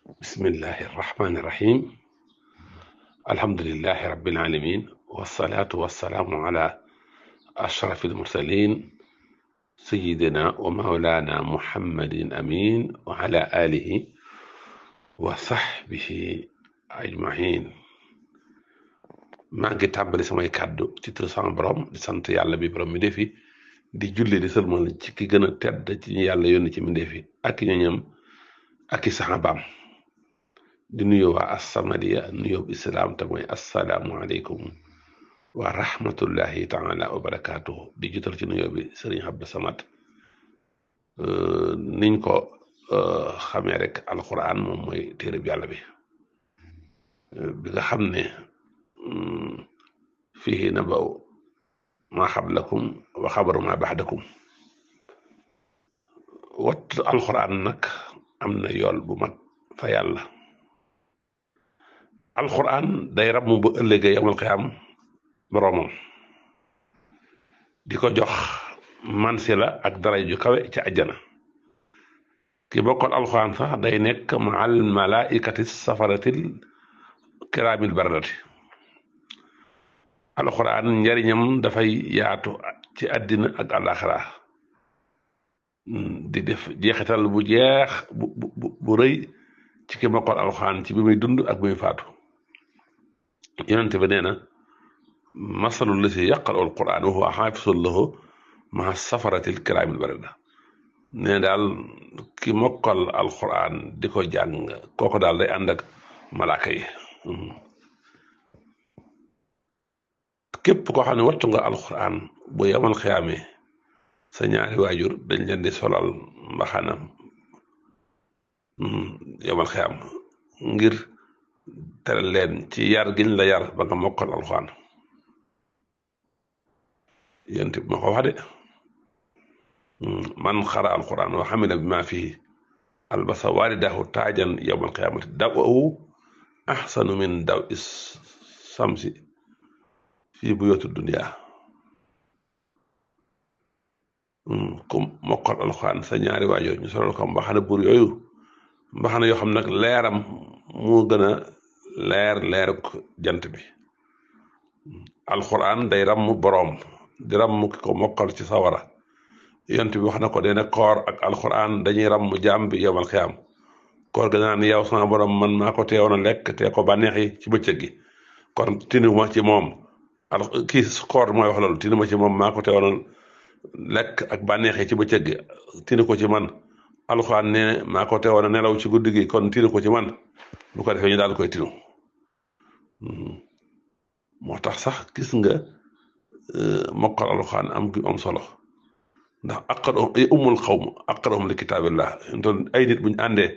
بسم الله الرحمن الرحيم. الحمد لله رب العالمين، والصلاة والسلام على أشرف المرسلين سيدنا ومولانا محمد أمين وعلى آله وصحبه أجمعين. maa ngi tàmbali samay kàddu ci tur sama borom di sant yàlla bi borom mi defi di julli di sëlmal ci ki gën a tedd ci yàlla yónni ci mi defi ak ñoñam ak i saxaabaam di nuyu waa As-Samadiyya nuyoo islaam te mooy asalaamualeykum wa rahmatullahi taala wa barakaatuhu. di jiital ci nuyoo bi sëriñ Abdou Samad. niñ ko xamee rek alquran moom mooy téere bi yàlla bi nga xam ne fihi naba'u maa xablakum wa xabaru maa baxdakum. wattu alquran nag am na yool bu mag fa yàlla. alquran day ramm bu ëllëgee yawmal qiyaam boroomam di ko jox mansila ak dara ju kawe ci àjjana. ki bokkal alxuraan sax day nekk maal malaikati safaratil kiraamil baradati. alxuraan njariñam dafay yaatu ci àddina ak àllaaxira di def jeexital bu jeex bu rëy ci ki bokkal alxuraan ci bi muy dund ak bi muy faatu. yonent bi nee na masalul lasi yaqra'u alquran wa huwa xaafisun lahu maa safaratil kiraamil barada. nee daal ki mokkal alquran di ko jàng kooku daal day ànd ak malaaka yi. képp koo xam ne wattu nga alquran bu yamal xiyaamee sa ñaari waajur dañ leen di solal mbaxanam yamal xiyaam ngir tere leen ci yar giñ la yar ba nga mokkal alquran. yonent bi ma ko wax de man xara alquran wa xamila bi ma fii albasa waalidahu taajan yowmal qiyaamati dawahu axsanu min daw is samsi fii buyootu dunia. ku mokkal alquran sa ñaari waajur ñu solal ko mbaxana buur yooyu mbaxana yoo xam nag leeram moo gën a leeruk jant bi. alquran day ramm boroom di ramm ki ko mokkal ci sawara. yonent bi wax na ko dee na koor ak alquran dañuy ramm jaam bi yowmal xiyaam. koor ga naan yow sama borom man maa ko teewoon a lekk te ko bànneex yi ci bëccëg gi kon tinuma ci moom. kii koor mooy wax loolu tinuma ci moom maa ko teewoon a lekk ak bànneex yi ci bëccëg gi tinu ko ci man. alquran ne maa ko teewoon a nelaw ci guddi gi kon tinu ko ci man. bu ko defee ñu daal koy tinu. moo tax sax gis nga mokkal alquran am gi am solo ndax aqrahum ummul xawm aqrahum li kitaabillah. ay nit buñ àndee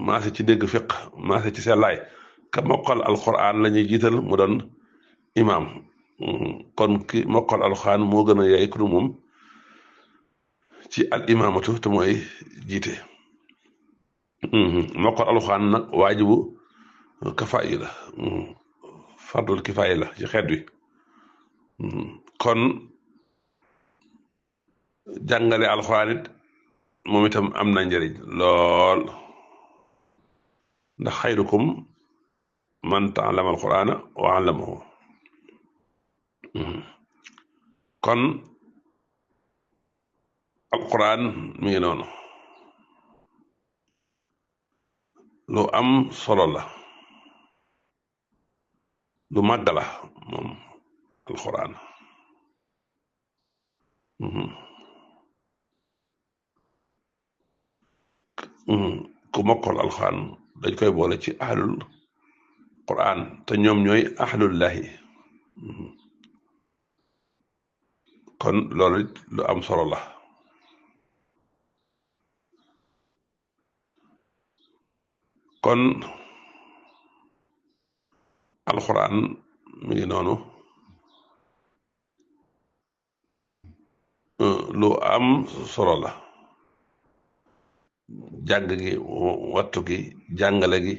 maase ci dégg fiq maase ci sellaay ka mokkal alquran la ñuy jiital mu doon imaam. kon ki mokkal alquran moo gën a yaay ku moom ci al imaamatu te mooy jiite. mokkal alquran nag waajibu kafaayi la fardul kifaaya la ci xeet wi. kon jàngale alxuraan it moom itam am na njëriñ lool ndax xayrukum man ta'allama alqur'ana wa 'allamahu. kon alquran mi ngi noonu lu am solo la lu màgg la moom alquran. ku mokkal alquran dañ koy boole ci ahlul quran te ñoom ñooy ahlullahi. kon loolu lu am solo la. kon alquran mi ngi noonu lu am solo la. jàng gi wattu gi jàngale gi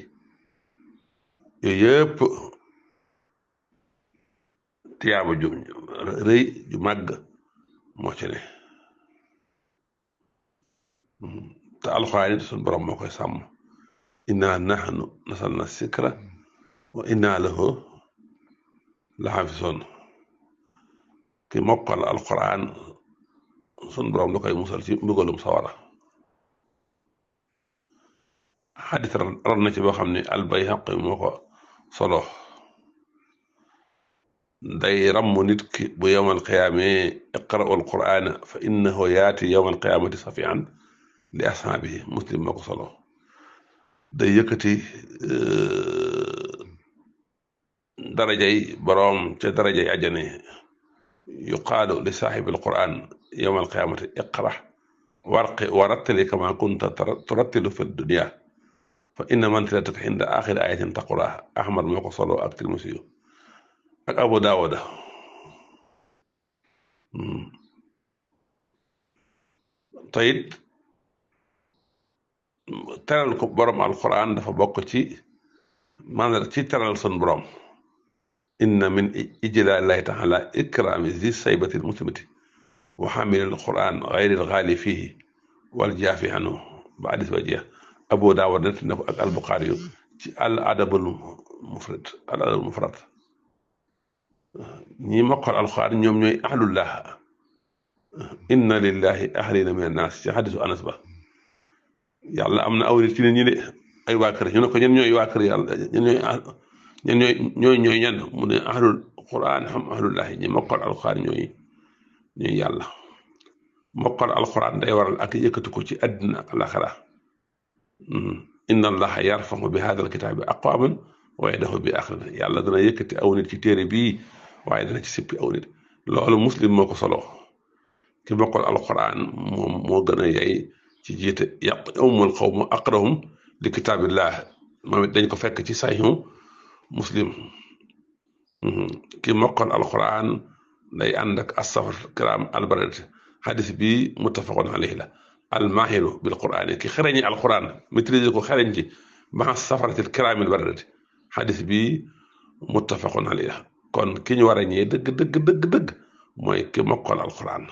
yooyu yëpp tiyaaba ju rëy ju màgg moo ci ne. te alxuraan it suñu borom moo koy sàmm inna nahnu nasalna sikra wa inna lahu laxaafisoon ki mokkal alquran sun borom da koy musal ci mbugalum sawara xadis ron na ci boo xam ne albayhaqi moo ko solo day ramm nit ki bu yowmal qiyaame iqra'u alqur'ana fa innahu yaati yowmal qiyaamati safian li ashaabihi muslim moo ko solo day yëkkati darajay boroom ca darajay ajane yuqaalu li saaxibi alqur'an yowmal qiyaamati iqra warqi warattili kama kunta turattilu fi dunya fa inna manzilataka inda aaxiri ayatin taqra'uha ahmad moo ko solo ak tirmisi ak abu daawuda tayit teral ko borom alquran dafa bokk ci maanaam ci teral sun borom inna min ijlaalillahi taala ikraami zi saybati lmuslimati wa xamili alquran gayri alxaali fihi wal jaafi anhu ba hadis ba jeex abu daawuda nett na ko ak albuxaari yu ci al adabul mufrad ñi mokkal alquran ñoom ñooy ahlullah inna lillahi ahlina min annaas ci hadisu anas ba yàlla am na aw nit ci nit ñi de ay waa kër ñu ne ko ñen ñooy waa kër yàlla ñen ñooy ñan mu ne ahlul quran xam ahlullahi ñi mokkal alquran ñooy yàlla mokkal alquran day waral ak yëkkati ko ci àddina ak alaxira inna allaha yarfahu bi hadal kitaabi aqwaman wa yadahu bi axirina yàlla dana yëkkati aw nit ci téere bii waaye dana ci sippi aw nit loolu muslim moo ko solo ki mokkal alquran moom moo gën a yey ci jiite ya'ummul qawma aqrahum li kitaabillah moom it dañ ko fekk ci sahihu muslim ki mokkal alquran day ànd ak as-safar kiram albarat hadis bi muttafaqun alayhi la almahiru bil quran ki xereñi alquran maîtriser ko xereñ ci ma safaratil kiramil barat hadis bi muttafaqun alayhi la kon ki ñu war a ñee dëgg mooy ki mokkal alquran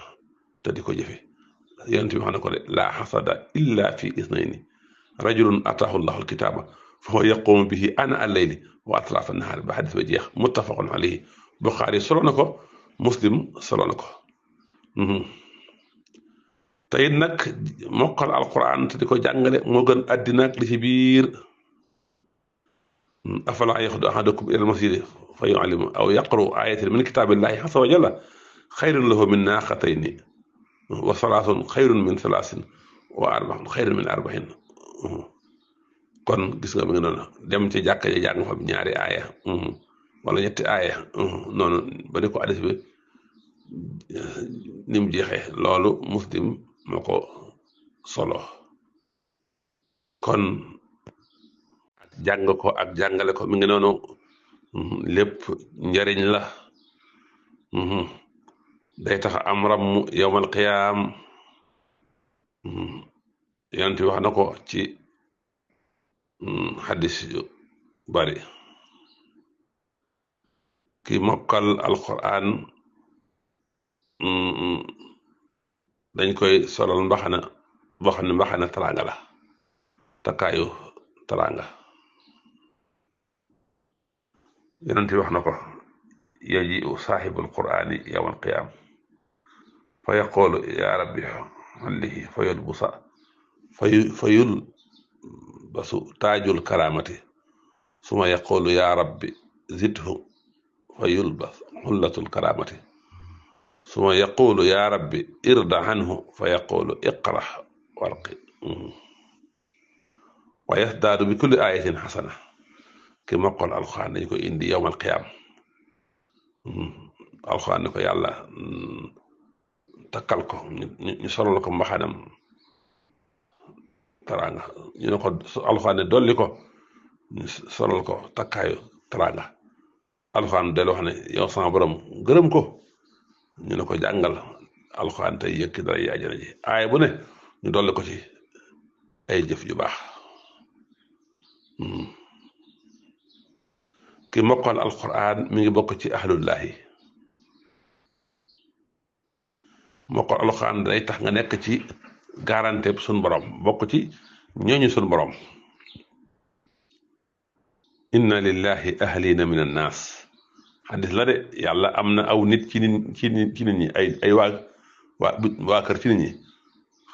te di ko jëfe yonent bi wax na ko de laa xasada illa fi isnayni rajulun ataahu llahu alkitaaba fa huwa yaqumu bihi ana al-layli wa atrafa nahaari ba xadis ba jeex muttafaqun alayhi Buxaari solo na ko Muslim solo na ko te it nag mokkal alquran te di ko jàngale moo gën àddina ak li ci biir afalaa yaxudu ahadukum ila almasjidi fa yuallimu aw yaqra'u ayatin min kitaabillahi azza wa jalla xayrun lahu min naaqatayni wa salaasun xayrun min salaasin wa arbaun xayrun min arbain kon gis nga mi ngi noonu dem ci jàkka ji jàng fa ñaari aaya wala ñetti aaya noonu ba ni ko hadis bi ni mu jeexee loolu muslim moo ko solo kon jàng ko ak jàngale ko mi ngi noonu lépp njariñ la day tax am ram yowmal qiyaam yonent bi wax na ko ci xadis yu bari ki mokkal alquran dañ koy solal mbaxana boo xam ne mbaxana teraanga la takkaayu teraanga yonent bi wax na ko yaji'u saaxibul qur'ani yawmal qiyaam fa yaqulu ya rabbi hallihi fa yulbasu taajul karaamati suma yaqulu ya rabbi zidhu fa yulbas xullatul karaamati suma yaqulu ya rabbi irda anhu fa yaqulu iqra warqi wa yasdaadu bi kulli ayatin xasana ki mokkal alxuraan dañ ko indi yawmal qiyaam alxuraan ni ko yàlla takkal ko ñu solal ko mbaxanam teraanga ñu ne ko alxuraan ne dolli ko ñu solal ko takkaayu teraanga alxuraan del wax ne yow sama borom gërëm ko ñu ne ko jàngal alxuraan tey yëkki dara yi àjjana ji aaya bu ne ñu dolli ko ci ay jëf yu baax ki mokkal alquran mi ngi bokk ci ahlullahi mokkal alquran day tax nga nekk ci garantie sun borom bokk ci ñooñu sun borom inna lillahi ahlina min annaas xadis la de yàlla am na aw nit ci nit ñi ay waa kër ci nit ñi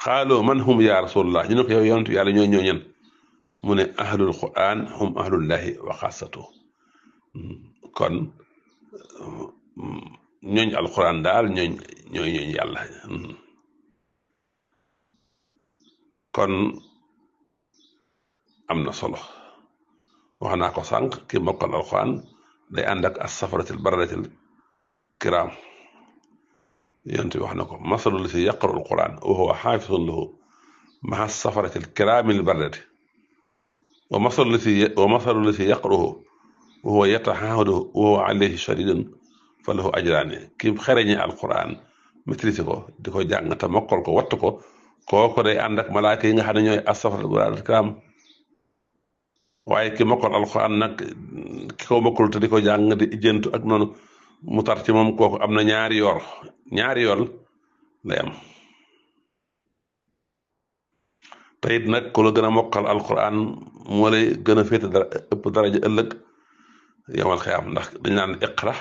xaaloo man hum ya rasulullah ñu ne ko yow yonentu yàlla ñoo ñen mu ne ahlul quran hum ahlullahi wa xaasatu kon ñooñ alquran daal ñooñ yàlla kon am na solo wax naa ko sànq ki mokkal alquran day ànd ak as-safaratil bararatil kiram yonent bi wax na ko masalu la si yaqra alquran wa huwa xaafisun lahu maha safaratil kiramil bararati wa masalu la si yaqruhu wa huwa yatahawaduhu wa huwa alayhi shadidun fa lahu ajraani ki xereñe alquran maîtrise ko di ko jàng te mokkal ko wattu ko kooko day ànd ak malaaka yi nga xam ne ñooy as-safaratil bararatil kiram waaye ki mokkal alquran nag ki ko mokkul te di ko jàng di jëntu ak noonu mu tar ci moom kooku am na ñaari yool lay am te it nag ku la gën a mokkal alquran moo lay gën a féete dara ëpp daraja ëllëg yawmal xiyaam ndax dañ naan iqra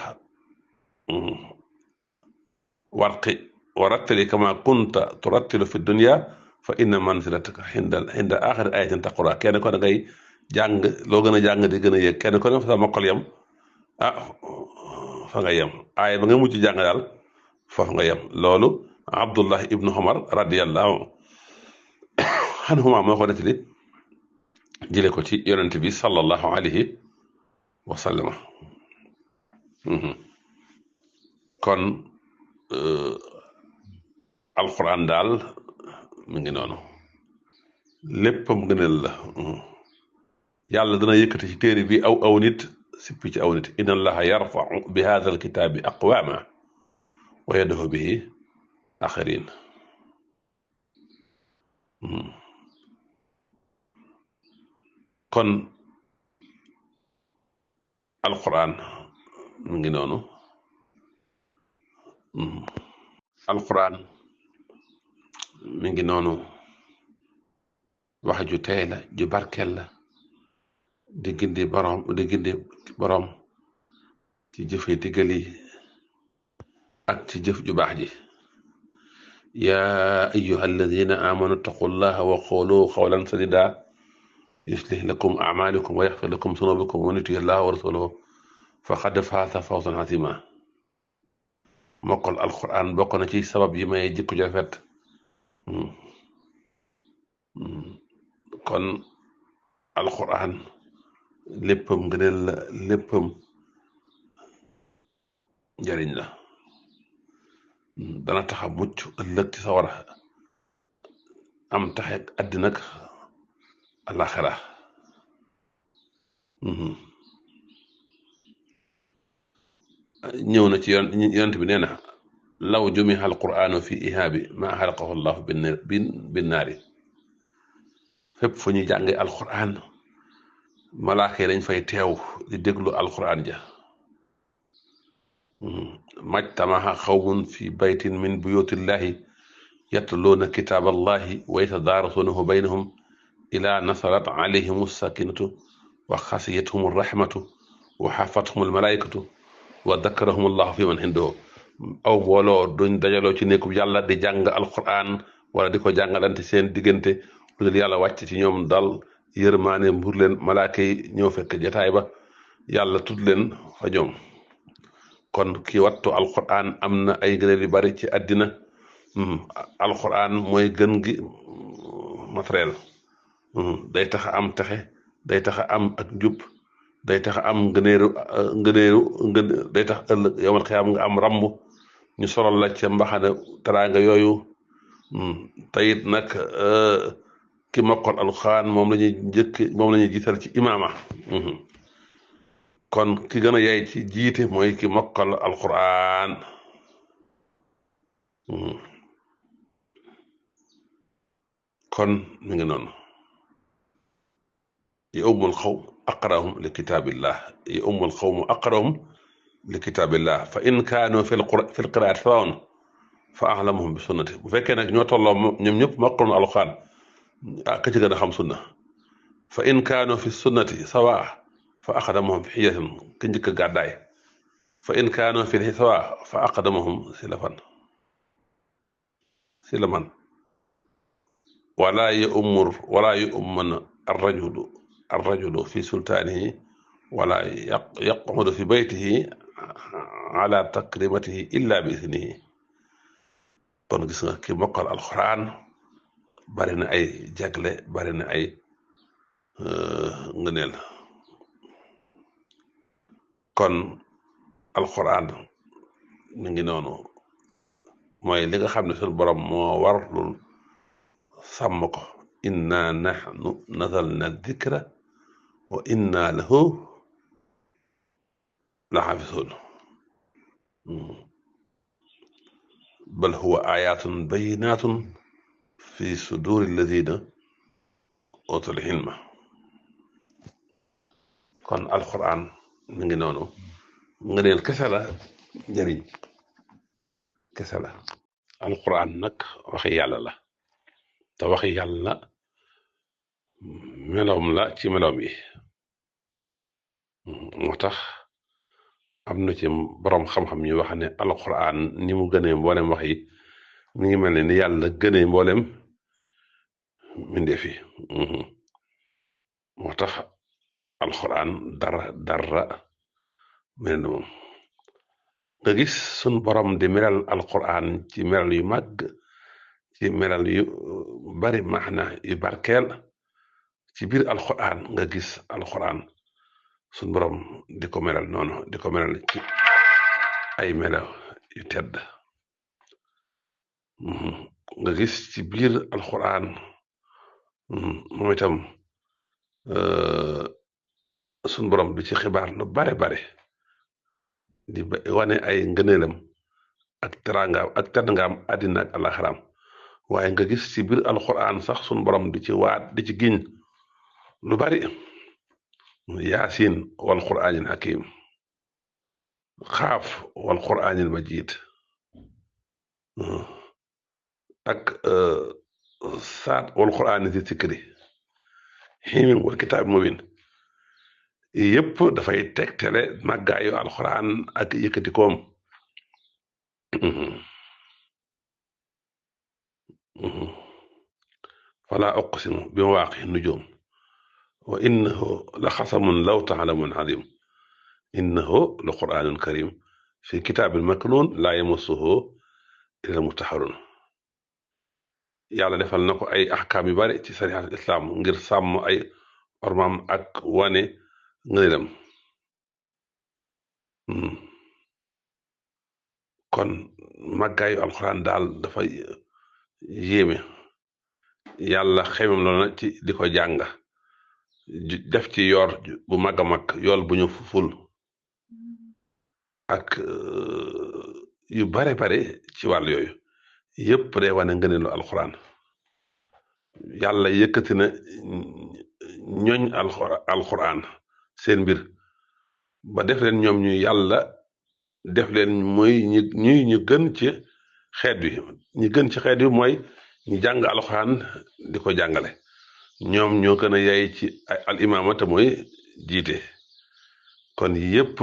warqi wa rattili kama kunta turattilu fi dunya fa inna manzilataka inda axiri ayatin taqra kenn ko da ngay jàng loo gën a jàng di gën a yëg kenn ko ne fa sa mokkal yem fa nga yem aaya ba nga mujj jàng daal foofu nga yem loolu Abdullah ibnu Umar radiyallahu anhuma moo ko nettali jële ko ci yonent bi sallallahu alayhi wa sallama kon alquran daal mi ngi noonu léppam gënal la yàlla dana yëkkati ci téere bi aw nit sippi ci aw nit inna allaha yarfau bi hadha alkitabi aqwama wa yadahu bihi axarin kon alquran mu ngi noonu alquran mi ngi noonu wax ju tey la ju barkel la di gindi borom ci jëfe digal yi ak ci jëf ju baax ji yaa ayyuha alladina amanu taqullaha wa qulu qawlan sadida yuslih lakum a'malakum wa yaghfir lakum dhunubakum wa man yuti llaha wa rasulahu faqad faaza fawzan azima mokkal alquran bokk na ci sabab yi may jikko ju rafet kon alquran léppam ngëneel la léppam njariñ la dana taxa mucc ëllëg ci sawara am taxe àddina ak alaxira ñëw na ci yonent bi nee na law jumiha alquranu fi ihaabi ma xalaqahu llahu binnaari fépp fu ñuy jànge alquran malaaka yi dañ fay teew di déglu alquran ja majtamaha xawmun fi baytin min buyutillahi yatluuna kitaaballahi wa yatadaarasuunahu baynahum ila nasarat alayhim sakinatu wa xasiyatuhum rahmatu wa xafathum almalaikatu wa dakarahum allahu fi man indahu aw mbooloo duñ dajaloo ci nekkub yàlla di jàng alquran wala di ko jàngalante seen diggante lu dul yàlla wàcc ci ñoom dal yërmaane mbur leen malaaka yi ñëw fekk jataay ba yàlla tudd leen fa ñoom kon ki wattu alquran am na ay ngëneel yu bari ci àddina alquran mooy gën gi matériel day tax am texe day tax am ak njub day tax am day tax ëllëg yowmal xiyaam nga am ramb ñu solal la ca mbaxane teraanga yooyu tayit nag ki mokkal alquran moom la ñuy jiital ci imaama kon ki gën a yey ci jiite mooy ki mokkal alquran kon mi ngi noonu ya ummul xawm aqrahum li kitaabillah ya ummul xawm aqrahum li kitaabillah fa in kaanu fi lqiraati sawaun fa ahlamuhum bi sunnati bu fekkee nag ñoo tolloo ñoom ñëpp mokkaloon alquran ka ci gën a xam sunna fa in kaanu fi sunnati sawa fa aqdamahum fi xiyatin ka njëkk a gàddaay fa in kaanu fi lxiswa fa aqdamahum silaman wala yu umman arrajulu fi sultaanihi wala yaqudu fi baytihi ala takrimatihi illa bi isnihi. kon gis nga ki mokkal alxuraan bari na ay jagle bari na ay ngëneel. kon alxuraan mi ngi noonu mooy li nga xam ne suñu borom moo warlul sàmm ko inna nahnu nazalna dikra wa inna lahu la xafisun bal huwa ayatun bayinatun fi suduri alladina utul ilma. kon alxuraan mi ngi noonu ngëneel kese la njëriñ kese la. alxuraan nag waxi yàlla la te waxi yàlla meloom la ci meloom yi moo tax am na ci boroom xam-xam ñu wax ne alxuraan ni mu gënee mboolem wax yi mi ngi mel ne ni yàlla gënee mboolem mbindeef yi moo tax alxuraan dara mel na moom nga gis sun borom di melal alxuraan ci melal yu màgg ci melal yu bari maana yu barkeel ci biir alxuraan nga gis alxuraan sun borom di ko melal noonu di ko melal ci ay melaw yu tedd nga gis ci biir alxuraan moom itam sun borom di ci xibaar lu bare di wane ay ngëneelam ak teraangaam ak teddangaam àddina ak alaxiraam waaye nga gis ci biir alxuraan sax sun borom di ci waat di ci giñ lu bari yaasin wal quraanil hakim xaaf wal quraanil majid ak saat wal quraani di sikri xiimim wal kitaab mubin yëpp dafay tegtale màggaayu alxuraan ak yëkkati koom fala uqsimu bi mawaaqi nujum wa innahu la xasamun law taalamun alim innahu la quraanun karim fi kitaabin maknuun laa yamassuhu illa mutahharun. yàlla defal na ko ay axkaam yu bari ci sariat islam ngir sàmm ay ormaam ak wane ngëneelam kon màggaayu alxuraan daal dafa yéeme yàlla xemam loona ci di ko jàng def ci yoor bu mag a mag yool bu ñu ful ak yu bare ci wàll yooyu yëpp day wane ngëneelu alxuraan. yàlla yëkkati na ñooñ alxuraan seen mbir ba def leen ñoom ñu yàlla def leen mooy ñu gën ci xeet wi ñu gën ci xeet wi mooy ñu jàng alxuraan di ko jàngale ñoom ñoo gën a yay ci al imaama te mooy jiite. kon yëpp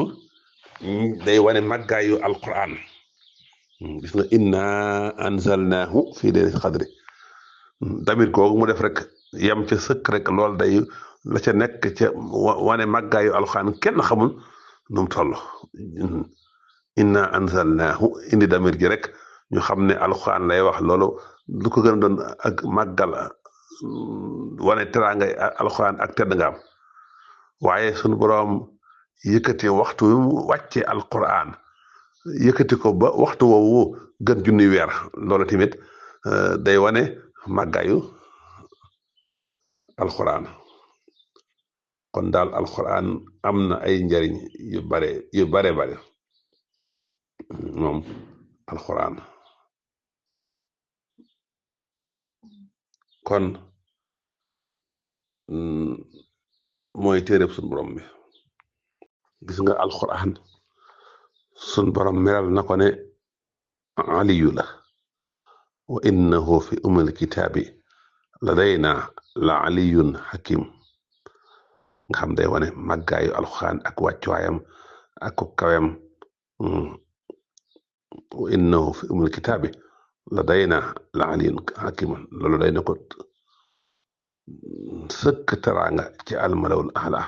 day wane màggaayu alxuraan gis nga inna anzalnaahu fi laylatil qadri damit googu mu def rek yam ca sëkk rek lool day la ca nekk ca wane màggaayu alxuraan kenn xamul nu mu toll. inna anzalnaahu indi damir gi rek ñu xam ne alxuraan lay wax loolu lu ko gën a doon ak màggal wane teraanga alxuraan ak tedd nga am waaye sunu boroom yëkkati waxtu wi mu wàccee alxuraan yëkkati ko ba waxtu woowu gën junni weer loolu tamit day wane màggaayu alxuraan. kon daal alxuraan am na ay njariñ yu bare moom alxuraan. kon mooy téereb sun borom bi gis nga alxuraan sun borom meral na ko ne aliyu la wa innahu fi umil kitaabi ladayna la aliyun hakim nga xam day wane màggaayu alxuraan ak wàccuwaayam ak ku kawem wa innahu fi umul kitaabi ladayna la aliyyun hakiim loolu day na ko sëkk teraanga ci almalawul ahla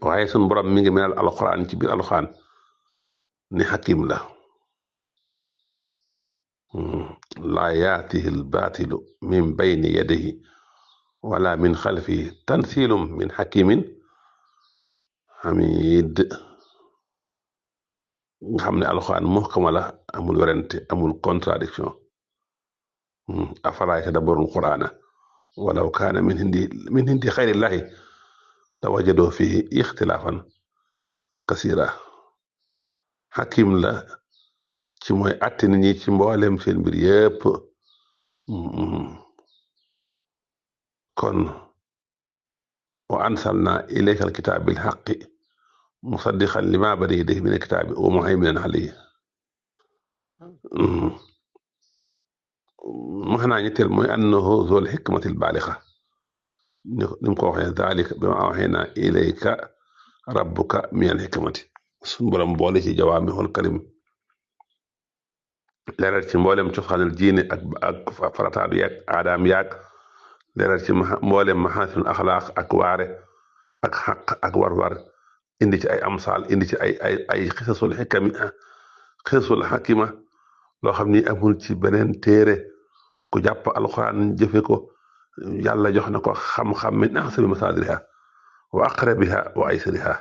waaye sun borom mi ngi melal alxuraan ci biir alxuraan ni hakim la laa yaatihi albaatilu min bayni yadihi wala min xalfihi tansilum min hakimin hamid nga xam ne alxuraan muhkama la amul werante amul contradiction afalaa yatadabbaruna alqur'ana walaw kaana min hindi xayrillahi lawajadoo fihi ixtilaafan kasira hakim la ci mooy atte nit ñi ci mboolem seen mbir yépp kon wa ansalna ilayka alkitaaba bilhaqqi musaddiqan lima bayna yadayhi min alkitaabi wa muhayminan alayhi maanaa ñetteel mooy annahu zul hikmatil baalixa ni mu ko waxee zaalika bimaa awhaynaa ilayka rabbuka minal hikmati suñ borom boole ci jawaamihul kalim leeral ci mboolem cosaanal diine ak farataadu yaag aadaam yaag leeral ci mboolem maxaasinul axlaaq ak waare ak xaq ak war-war indi ci ay amsaal indi ci ay xisasul xikami xisasul xakima loo xam ni amul ci beneen téere ku jàpp alxuraan jëfe ko yàlla jox na ko xam-xam min ahsani masaadiriha wa aqrabiha wa aysariha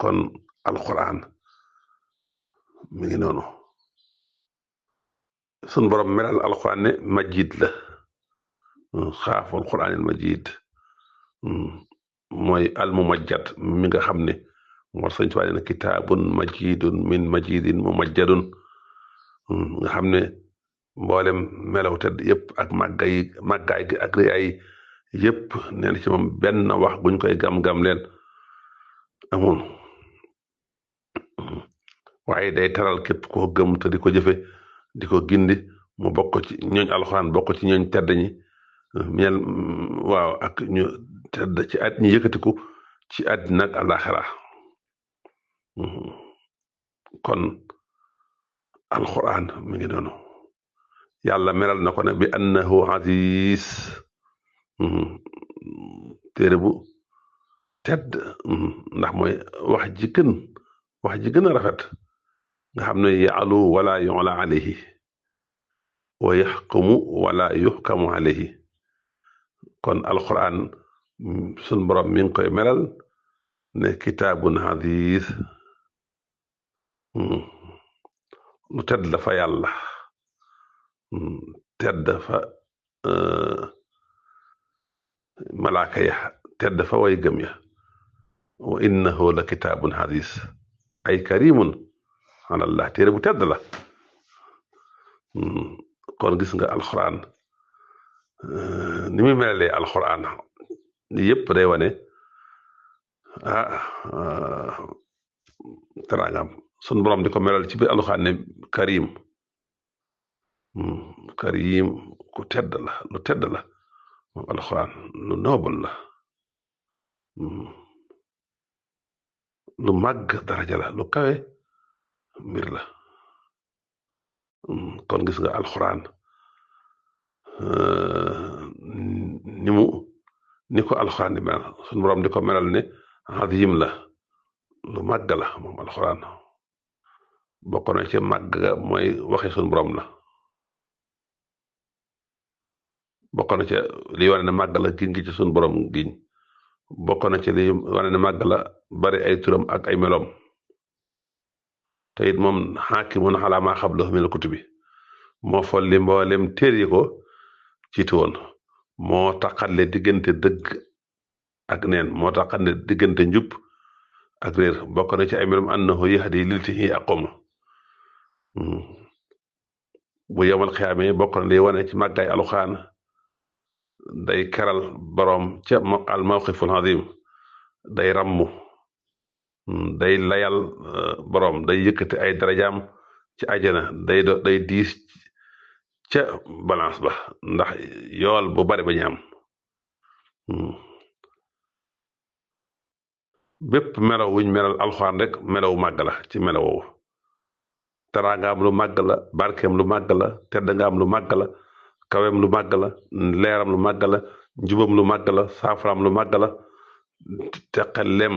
kon alxuraan mi ngi noonu sun borom melal alxuraan ne majid la xaafu alxuraan il majid mooy almumajjad mi nga xam ne moo sañ tuwaa ne kitaabun majidun min majidin mumajjadun nga xam ne mboolem melaw tedd yëpp ak màggaay gi ak riyaay yëpp nee na ci moom benn wax buñ koy gam-gam leen amul waaye day taral képp koo gëm te di ko jëfe di ko gindi mu bokk ci ñooñ alxuraan bokk ci ñooñ tedd ñi ñeel waaw ak ñu tedd ci at ñi yëkkatiku ci àddina ak àllaaxira kon alxuraan mi ngi noonu yàlla melal na ko ne bi annahu aziz téere bu tedd ndax mooy wax ji gën a rafet nga xam ne yaalu wala yu'la alayhi wa yaxkumu wala yuxkamu alayhi kon alquran sun borom mi ngi koy melal ne kitaabun aziz lu tedd la fa yàlla tedd fa malaaka ya tedd fa way gëm ya wa innahu la kitaabun aziz ay karimun alallah téere bu tedd la kon gis nga alquran ni muy melalee alquran yëpp day wane teraangam sun borom di ko melal ci biir alquran ne karim karim ku tedd la lu tedd la moom alquran lu noble la lu màgg daraja la lu kawe mbir la kon gis nga alquran ni ko alquran di melal sun borom di ko melal ne azim la lu màgg la moom alquran bokk na ci màgg mooy waxi sun borom la bokk na ci li wane ne màgg la giñ gi ci sun borom giñ bokk na ci li wane ne màgg la bari ay turam ak ay melom te it moom xaakimun alaa maa qablahu minal kutubi moo folli mboolem téer yi ko ciitu woon moo taqale diggante dëgg ak neen moo taqale diggante njub ak réer bokk na ci ay melom annahu yahdi lillatii hiya aqwam bu yemal xiyaame bokk na li wane ci màggaay alxuraan day keral boroom ca al mawqiful azim day rammu day layal boroom day yëkkati ay darajaam ci àjjana day diis ca balance ba ndax yool bu bari ba ñu am bépp melaw wuñ melal alxuraan rek melaw màgg la ci melaw woowu teraangaam lu màgg la barkeem lu màgg la teddangaam lu màgg la kawem lu màgg la leeram lu màgg la njubam lu màgg la saafaraam lu màgg la teqaleem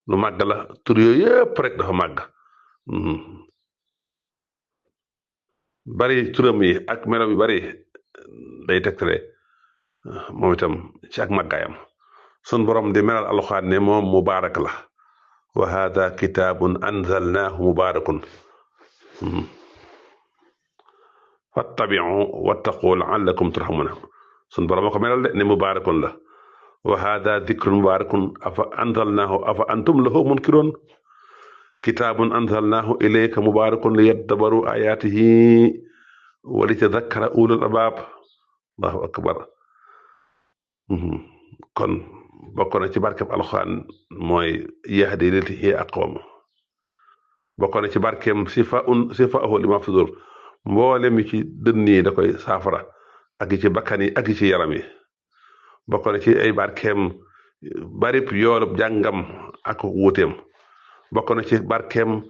lu màgg la tur yooyu yëpp rek dafa màgg. bari turam yi ak melaw yu bari day tegtale moom itam ci ak màggaayam sun borom di melal alxuraan ne moom mubaarak la wa hada kitaabun anzalnaahu mubaarakun fattabiu wattaqu laallakum turhamuna sun borom a ko melal de ne mubaarakun la wa hada dikrun mubaarakun afa anzalnaahu afa antum lahu munkiroon kitaabun anzalnaahu ilayka mubaarakun liyadabbaru ayaatihi wa litadakkara ulul albaab allahu akbar kon bokk na ci barkeem alxuraan mooy yahdi lillati hiya aqwam bokk na ci barkeem sifaahu limaa fi sudur mboolem yi ci dënn yi da koy saafara ak yi ci bakkan yi ak yi ci yaram yi bokk na ci ay barkeem barib yoolub jàngam ak wuuteem bokk na ci barkeem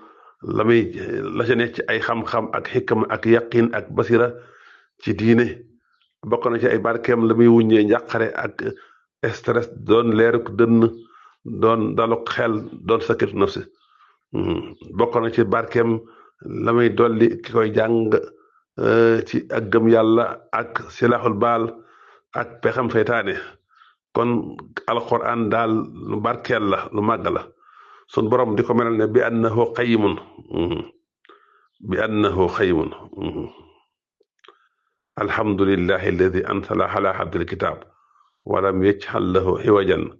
la ca nekk ci ay xam-xam ak xikam ak yaqin ak basira ci diine bokk na ci ay barkeem la muy wuññee njàqare ak stress doon leeruk dënn doon daluk xel doon sakkitu nafsi bokk na ci barkeem la muy dolli ki koy jàng ci ak gëm yàlla ak silaaxul baal ak pexam seytaane kon alquran daal lu barkeel la lu màgg la sun borom di ko melal ne bi annahu qayyimun alhamdulillahi alladi anzala ala abdil kitab walam yaj'al lahu iwajan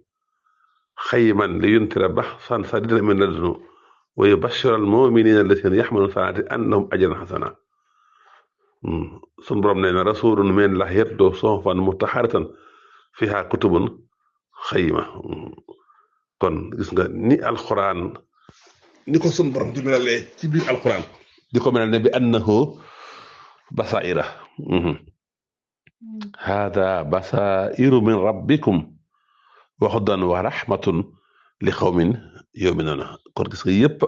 qayyiman liyuntira ba'san shadidan min ladunhu wa yubashshira al-mu'minina alladhina ya'maluna as-salihati anna lahum ajran hasana sun borom nee na rasulun min llahi yatluu suhufan mutahharatan fiha kutubun qayyima kon gis nga ni alquran ni ko sun borom di melalee ci biir alquran di ko melal ne bi annahu basaira hada basairu min rabbikum wa hudan wa rahmatun li qawmin yu'minuna kon gis nga yëpp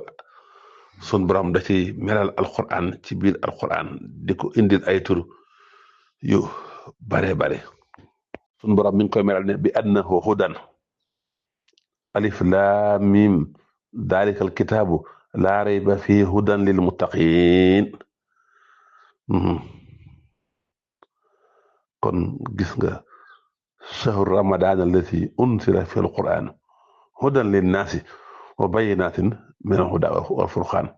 sun borom da ci melal alquran ci biir alquran di ko indil ay tur yu bare bare sun borom mi ngi koy melal ne bi annahu hudan alif laam miim daalikal kitaabu laa rayba fii hudan lil muttaqiin kon gis nga shahru ramadaan allati unsila fi alquran hudan linnaasi wa bayyinaatin min alhudaa wal furqaan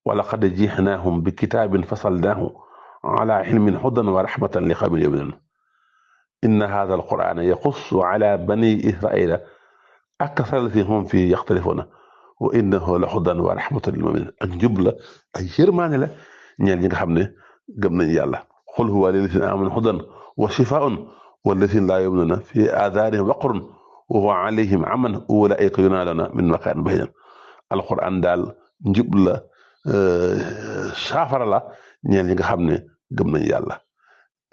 wa laqad ji'naahum bi kitaabin fasalnaahu alaa ilmin hudan wa rahmatan li qawmin yu'minuun inna haadha alqur'aana yaqussu alaa banii israa'iila akthara allazii hum fiihi yaxtalifuuna wa innahu la hudan wa rahmatan lil mu'miniin ak njub la ak yërmaane la ñeel ñi nga xam ne gëm nañu yàlla qul huwa lillaziina aamanuu hudan wa shifaa'un wallaziina laa yu'minuuna fii aazaanihim waqrun wa huwa alayhim aman ulaa'ika yunaaduuna min makaanin ba'iid alquran daal njub la saafara la ñeel ñi nga xam ne gëm nañu yàlla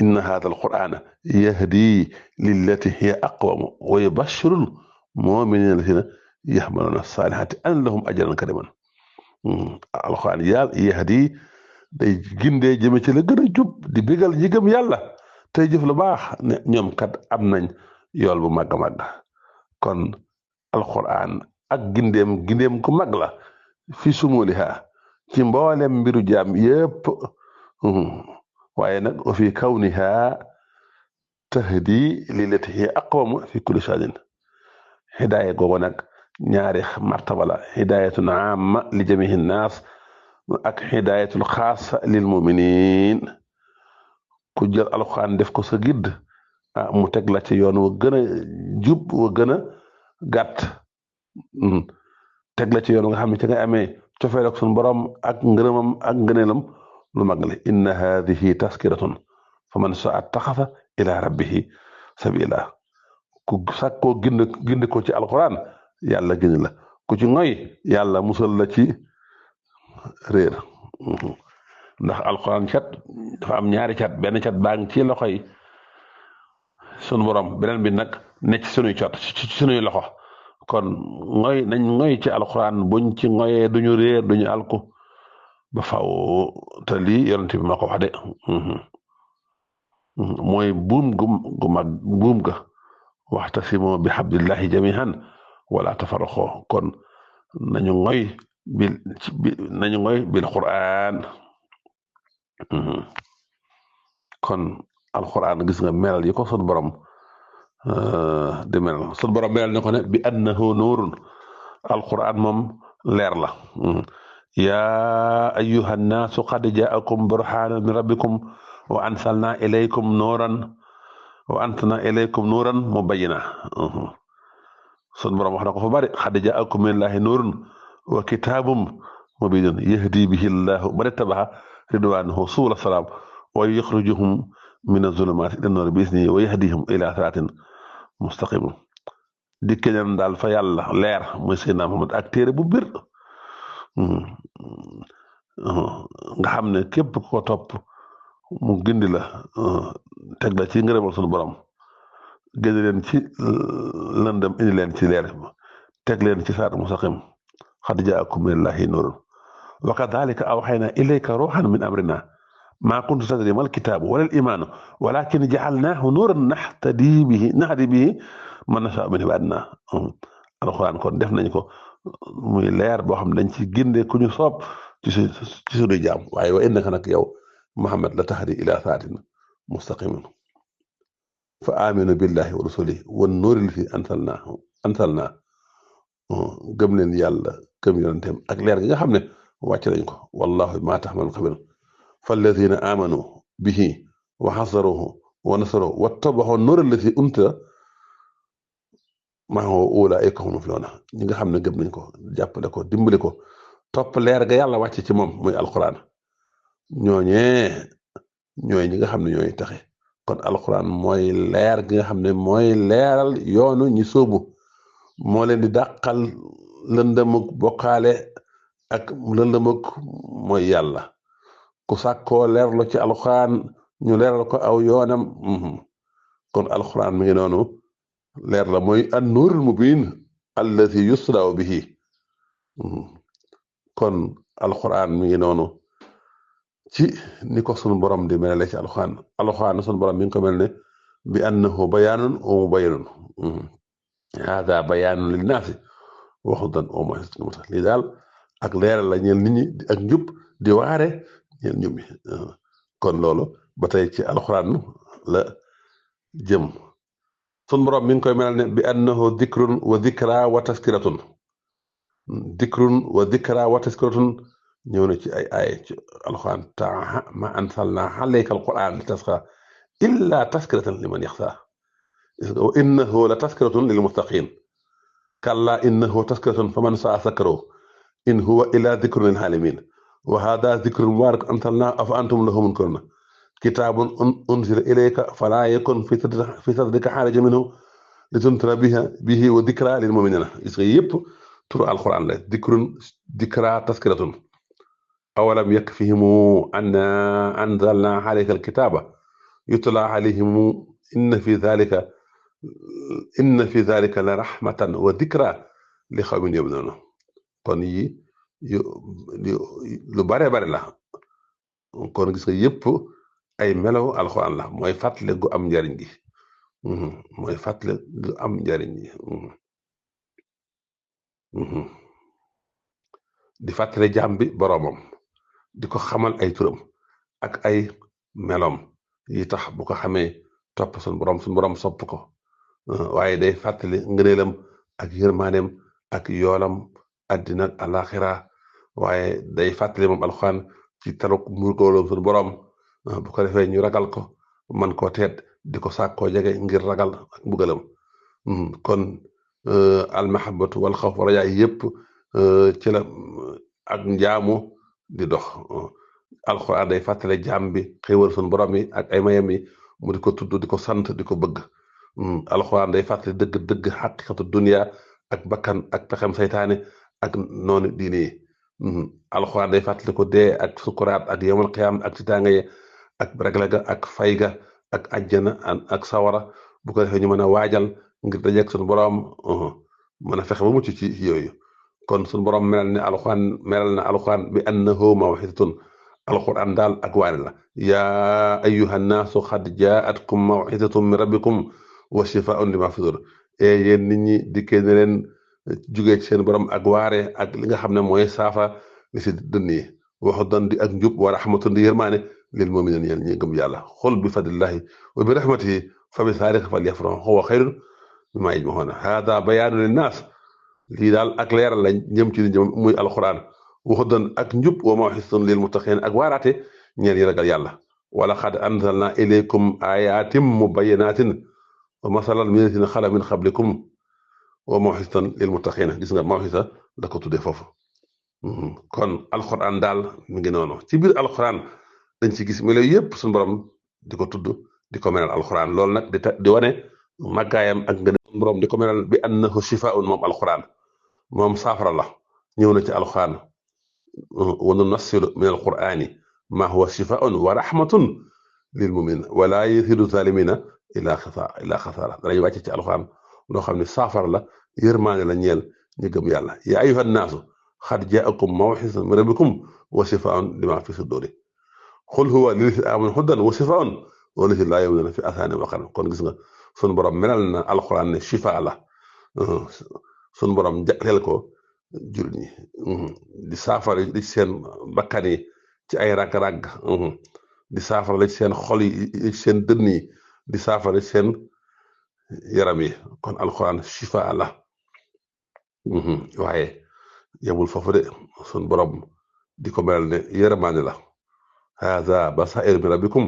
inna haadha alqur'aana yahdii lillatii hiya aqwam wa yubashshiru mu'miniina allaziina ya'maluuna as-saalihaati anna lahum ajran kariiman alquran yahdi day gindee jëme ci la gën a jub di bégal ñi gëm yàlla tey jëf lu baax ne ñoom kat am nañ yool bu màgg a màgg kon alquran ak gindeem ku mag la fi sumuliha ci mboolem mbiru jaam yépp waaye nag wa fi kawniha tahdi lillati hiya aqwam fi kulli shay'in hidaaya googu nag ñaari martaba la hidaayatun aamma li jamihi naas ak hidaayatul xaasa lil muminin ku jël alxuraan def ko sa gidd mu teg la ci yoon wa gën a jub wa gën a gàtt teg la ci yoon nga xam ne ci ngay amee cofeel ak sunu borom ak ngërëmam ak ngëneelam lu mag la inna haadihi taskiratun fa man saa taxasa ila rabbihi sabila ku sàkkoo gind ko ci alxuraan yàlla gën la ku ci ngoy yàlla musal la ci réer ndax alxuraan cat dafa am ñaari cat benn cat baa ngi ci loxo yi sunu borom beneen bi nag ne ci sunuy cat ci sunuy loxo kon ngoy nañ ngoy ci alxuraan buñ ci ngoyee duñu réer duñu alku ba faw te lii yonent bi ma ko wax de mooy buum gu mag buum ga waxtasimu bi hablillahi jamihan wala tafarraqu kon nañu ngoy nañu ngoy bil qur'an kon alquran gis nga melal yi ko sun borom di melal sun borom melal ne ko ne bi annahu nuurun alquran moom leer la yaa ayyuha nnaasu qad jaakum burhanun min rabbikum wa anzalna ilaykum nuuran mubayyina sun borom wax na ko fa bari qad jaakum minallahi nuurun wa kitaabun mubiinun yahdi bihi llahu man ittaba'a ridwaanahu subula salaam wa yuxrijuhum mina zulumaati ila noor bi isnihi wa yahdihim ila siraatin mustaqim dikke ñan daal fa yàlla leer muy Seydina Muhammad ak téere bu bir nga xam ne képp ko topp mu gindi la teg la ci ngërëmal sunu borom génn leen ci lëndëm indi leen ci leer teg leen ci siraat mustaqim qad jaakum minallahi nuurun wa kadhalika awhaynaa ilayka ruuhan min amrinaa maa kunta tadrii mal kitaabu walal iimaanu walaakin ja'alnaahu nuuran nahdi bihi man nashaa'u min ibaadinaa alxuraan kon def nañ ko muy leer boo xam ne dañ ci ginde ku ñu soob ci suñu jaam waaye wa innaka nag yow Muhammad la tahdi ilaa siraatin mustaqiim fa aaminu billahi wa rasulihi wan nuuri llazii anzalnaa gëm leen yàlla gëm yonenteem ak leer gi nga xam ne wàcc nañ ko wallaahu bimaa ta'maluuna xabiir fallazina amanu bihi wa hazaruhu wa nasaruhu wattaba'u nuura allazi unzila ma'ahu ulaa'ika humul muflihuun ñi nga xam ne gëm nañ ko jàppale ko dimbali ko topp leer ga yàlla wàcc ci moom muy alquran ñooñee ñooy ñi nga xam ne ñooy taxe kon alquran mooy leer gi nga xam ne mooy leeral yoonu ñi sóobu moo leen di dàqal lëndëmuk bokkaale ak lëndëmuk mooy yàlla ku sàkkoo leerlu ci alxuraan ñu leeral ko aw yoonam kon alxuraan mi ngi noonu leer la mooy an nuurul mubiin allazi yusraw bihi kon alxuraan mi ngi noonu ci ni ko sunu borom di melale ci alxuraan sunu borom mi ngi ko mel ne bi annahu bayaanun wa mubayyinun haaza bayaanun linnaasi wa hudan wa maw'izatun lii daal ak leeral la ñeel nit ñi ak njub di waare ñeen ñumi kon loolu ba tey ci alxuraan la jëm sun borom mi ngi koy melal ne bi annahu dikrun wa dikra wa taskiratun ñëw na ci ay ci alxuraan ma anzalna alayka alquran li tasqa illa taskiratan liman yaxsa wa innahu la taskiratun lil muttaqin kalla innahu taskiratun faman saa sakaro in huwa illa dikrun lil alamin wa hada zikrun mubarak anzalnahu afa antum lahu munkarun kitaabun unzila ilayka falaa yakun fi sadrika harajun minhu litunzira bihi wa dikra lil mu'minina gis nga yëpp turu alquran la dikra taskiratun awalam yakfihim anna anzalna alayka alkitaba yutla alayhim inna fi dhalika la rahmatan wa dikra li qawmin yu'minun kon yi lu bare la kon gis nga yëpp ay melaw alxuraan la mooy fàttale gu am njariñ gi di fàttale jaam bi boroomam di ko xamal ay turam ak ay melom yi tax bu ko xamee topp suñu borom sopp ko waaye day fàttali ngëneelam ak yërmaaneem ak yoolam àddina ak alaxira waaye day fàttali moom alxuraan ci taruk murkooloom suñu borom bu ko defee ñu ragal ko man koo teet di ko sàkkoo jege ngir ragal ak mbugalam kon almahabatu wal xawf wa rajaa yëpp ci la ak njaamu di dox alxuraan day fàttale jaam bi xéewal suñu borom yi ak ay mayam yi mu di ko tudd di ko sant di ko bëgg alxuraan day fàttali dëgg xaqiqatu dunia ak bakkan ak pexem saytaane ak noonu diine yi alxuraan day fàttali ko dee ak sukuraat ak yawmal qiyaam ak titaanga ye ak ragle ga ak fay ga ak ajjana ak sawara bu ko defee ñu mën a waajal ngir dajeek suñu borom mën a fexe ba mucc ci yooyu kon suñu borom melal na alxuraan bi annahu mawxisatun alxuraan daal ak waare la yaa ayyuha nnaasu xad jaatkum mawxisatun min rabbikum wa shifaun lima fi sudur yéen nit ñi dikkee ne leen jugee ci seen borom ak waare ak li nga xam ne mooy saafa li si dënn yi waxu dan di ak njub wa rahmatun di yërmaane lil muminin yéen ñi gëm yàlla xul bi fadlillahi wa bi rahmatihi fa bi saalika falyafrahu huwa xayrun mimmaa yajmahuun haadaa bayaanun linnaas lii daal ak leeral lañ jëm ci li jëm muy alxuraan waxu dan ak njub wa mawxisatun lil muttaqiin ak waaraate ñeen yi ragal yàlla wa laqad anzalnaa ilaykum aayaatin mubayyinaatin wa masalan min allaziina xalaw min qablikum wa mawxisatan lil muttaqiina gis nga mawxisa da ko tuddee foofu kon alxuraan daal mi ngi noonu ci biir alxuraan dañ ci gis melo yëpp suñu borom di ko tudd di ko melal alxuraan loolu nag di wane màggaayam ak nga suñu borom di ko melal bi annahu shifaa'un moom alxuraan moom saafara la ñëw na ci alxuraan wa nunassilu min alqur'ani ma huwa shifaa'un wa rahmatun lil mu'minin wa laa yaziidu zaalimiina illaa xasaara danañ wàcce ci alxuraan loo xam ne saafara la yërmaane la ñeel ñu gëm yàlla yaa ayyuhan naasu qad jaa'akum maw'izatun min rabbikum wa shifaa'un limaa fi suduuri qul huwa lillaziina aamanuu hudan wa shifaa'un wallaziina laa yu'minuuna fi aazaanihim waqrun kon gis nga sunu borom melal na alxuraan ne shifa la sunu borom jagleel ko jur ñi di saafara li ci seen bakkan yi ci ay ràgg-ràgg di saafara li ci seen xol yi li ci seen dënn yi di saafara li ci seen yaram yi kon alxuraan shifa la waaye yemul foofu de sun borom di ko melal ne yërmaande la haza basairu min rabbikum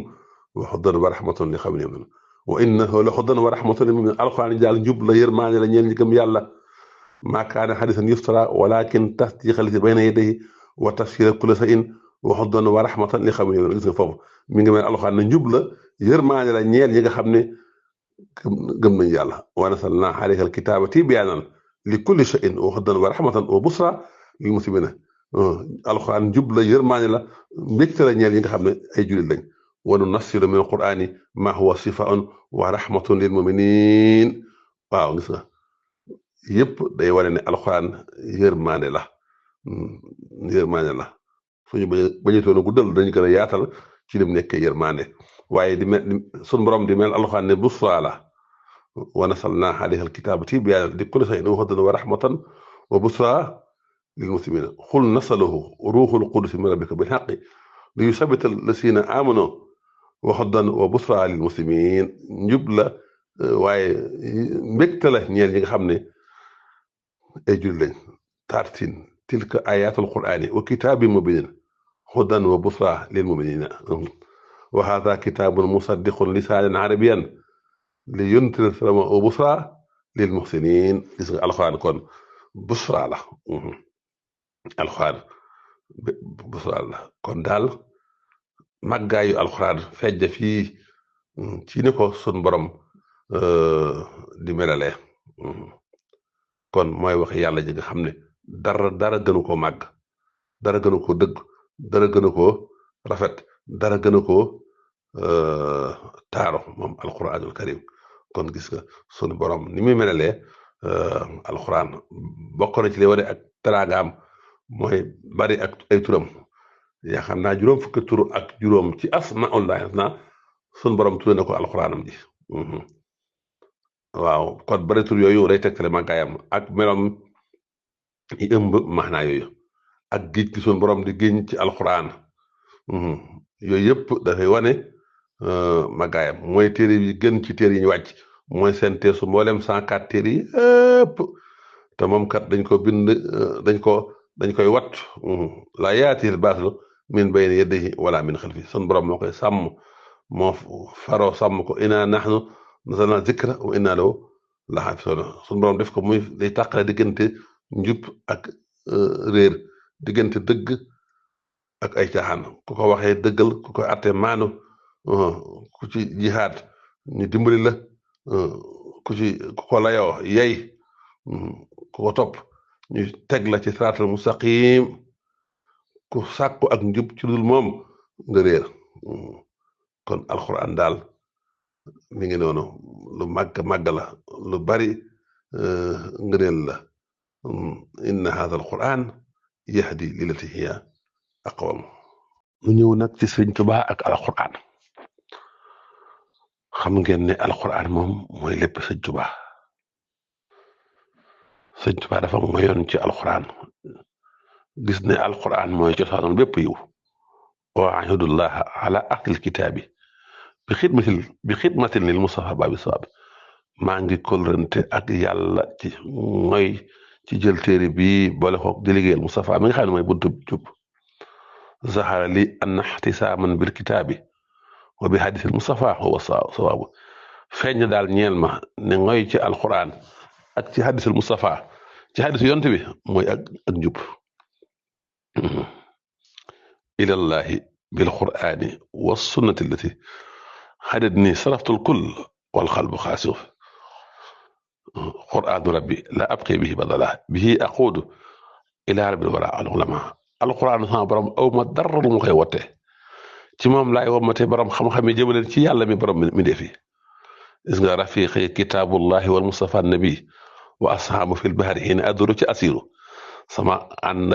wa hudan wa rahmatun li qawmin yu'minun wa innahu la hudan wa rahmatun lil mu'minin alxuraan yi daal njub la yërmaande la ñeel ñi gëm yàlla maa kaana hadiisan yuftara walakin tasdiqa llazi bayna yadayhi wa tafsira kulli shay'in wa hudan wa rahmatan li qawmin yu'minun gis nga foofu mi ngi mel alxuraan ne njub la yërmaande la ñeel ñi nga xam ne gëm nañu yàlla wa nazzalnaa alayka al-kitaaba tibyaanan li kulli shay'in wa hudan wa rahmatan wa bushraa lil muslimiin alxuraan njub la yërmaande la mbégte la ñeel yi nga xam ne ay jullit lañ wa nunassilu min al-qur'aani maa huwa shifaa'un wa rahmatun lil mu'miniin waaw gis nga yëpp day wane ne alxuraan yërmaande la yërmaande la suñu bañutoon a guddal dañu gën a yaatal ci lim nekkee yërmaande waaye di mel sunu borom di mel alxuraan ne busraa la wa nazzalnaa alayka al-kitaaba tibyaanan li kulli shay'in wa hudan wa rahmatan wa bushraa lil muslimiin qul nazzalahu ruuhul qudus min rabbika bil haqqi li yusabbita allaziina aamanuu wa hudan wa bushraa lil muslimiin njub la waaye mbégte la ñeel ñi nga xam ne ay jullit lañ tartin tilka ayaatul qur'aani wa kitaabin mubiin hudan wa bushraa lil mu'miniin wa haadha kitaabun musaddiqun lisaanan arabiyyan liyundira wa bushraa lil muhsiniin gis nga alxuraan kon bushraa la alxuraan bushraa la kon daal màggaayu alxuraan feeñ fii ci ni ko sun borom di melalee kon mooy wax yàlla ji nga xam ne dara gënu koo màgg dara gënu koo dëgg dara gënu koo rafet dara gënu koo taaro moom alquranul karim kon gis nga sunu borom ni muy melalee alquran bokk na ci li wane ak teraangaam mooy bari ak ay turam yaa xam naa juróom fukki tur ak juróom ci asmaullahi husna sunu borom tudde na ko alquranam ji waaw kon bari tur yooyu day tegtale màggaayam ak melom yi ëmb maanaa yooyu ak géej gi sunu borom di génn ci alquran yooyu yëpp dafay wane màggaayam mooy téere yi gën ci téere yi ñu wàcc mooy seen teesu mboolem 104 téere yi yëpp te moom kat dañ ko bind dañ koy wat laa yaatihil baatilu min bayni yadayhi wala min xalfihi sunu borom moo koy sàmm moo faroo sàmm ko inaa nahnu nazzalnaa zikra wa innaa lahu lahaafizuun sunu borom def ko muy day tàqale diggante njub ak réer diggante dëgg ak ay caaxaan ku ko waxee dëggal ku ko àtte maanu ku ci jihaad ñu dimbali la ku ko layoo yey ku ko topp ñu teg la ci siraatal mustaqim ku sàkku ak njub ci dul moom nga réer kon alxuraan daal mi ngi noonu lu màgg la lu bari ngëneel la inna hadha alquran yahdi lillati hiya aqwam. ñu ñëw nag ci Sëriñ Tuubaa ak alquran. xam ngeen ne alquran moom mooy lépp Sëriñ Tuubaa. Sëriñ Tuubaa dafa moyoon ci alquran gis ne alquran mooy cosaanul bépp yiw. wa ahidullaha ala ahlil kitaabi bi xidmatin lil Mustafa babi sawab. maa ngi kóllërante ak yàlla ci mooy ci jël téere bi boole xoog di liggéeyal Mustafa mi nga xam ne mooy buntu jub. zahara li anna ihtisaaman bil kitaabi wa bi hadisil Mustafa huwa sawaabu. feeñ daal ñeel ma ne ngoy ci alquran ak ci hadisul Mustafa ci hadisu yont bi mooy ak njub. ilallahi bil qur'ani wa sunnati allati hadadni saraftul kull wal qalbu xaasif. qur'aanu rabbi la abqi bihi badala bihi aquudu ila rabbil wara al ulama. alquran sama borom aw ma dara lu ma koy wote ci moom laay womate borom xam-xam yi jëmaleen ci yàlla mi borom mi defi. gis nga rafiqi kitaabullahi wal mustafa nabi wa ashaabu fil bahri hiina aduru ci asiru. sama ànd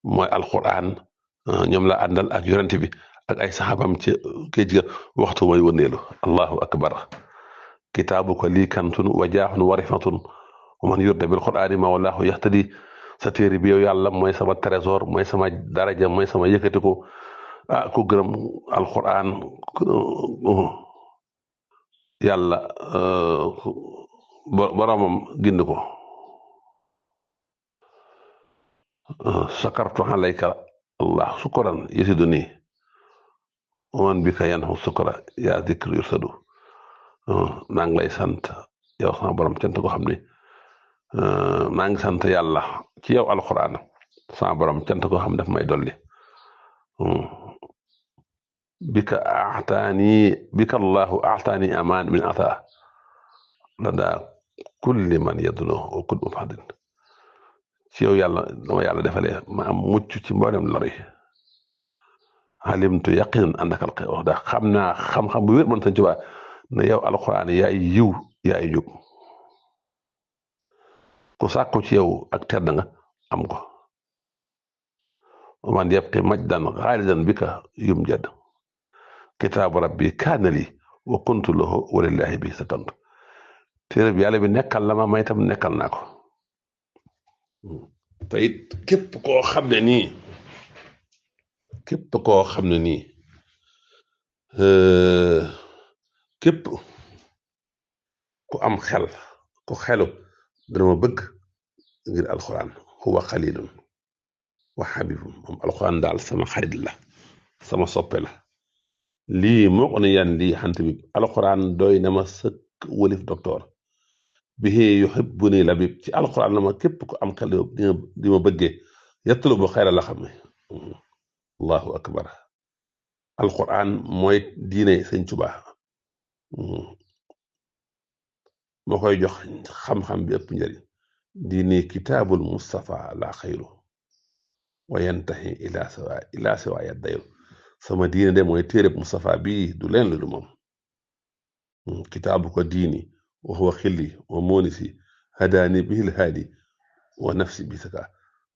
mooy alquran ñoom la àndal ak yonent bi ak ay saxaabam ci géej ga waxtu mooy wëndeelu. allahu akbar. kitaabuka lii kantun wa jaaxun wa rifatun wa man yurda bil qur'aani mawlaahu yahtadi. sa téere bi yow yàlla mooy sama trésor mooy sama daraja mooy sama yëkkatiku. ku gërëm alquran yàlla boromam gind ko. sakartu alayka allah sukuran yasiduni wa man bika yanhu sukura yaa zikru yursadu. maa ngi lay sant yow sama borom cant ko xam ne maa ngi sant yàlla ci yow alquran sama borom cant ko xam daf may dolli. bika allahu aataani amaan min ata lada kulli man yadno wa kull mufadin. ci yow yàlla dama yàlla defalee ma am mucc ci mboolem lor yi. alimtu yaqinan andakal wax da xam naa xam-xam bu wér man Sëriñ Tuubaa ne yow alquran yaay yiw yaay njub. ku sàkku ci yow ak tedd nga am ko. man yabqi majdan xaalidan bika yum jadd. kitaabu rabbi kaana li wa kuntu lahu wa lillahi bi sakantu. téere bi yàlla bi nekkal la ma may tam nekkal naa ko. te it képp koo xam ne nii képp ku am xel ku xelu dana ma bëgg ngir alquran huwa xalilun wa xabibun. moom alquran daal sama xarit la sama soppe la. lii moo ko ne yan lii xant bi alquran doy na ma sëkk wëlif docteur bihi yuhibbuni labib. ci alquran la ma képp ku am xel di ma bëggee yatlubu xayra la xam ne. allahu akbar. alquran mooy diine Sëñ Tuubaa moo koy jox xam-xam bi ëpp njëriñ. diine kitaabul Mustafa la xayru wa yantahi ila sawa ya dayru. sama diine de mooy téereb Mustafa bii du leen lu moom. kitaabu ko diini wa huwa xilli wa moonisi hadaani bihil haadi wa nafsi bi saka.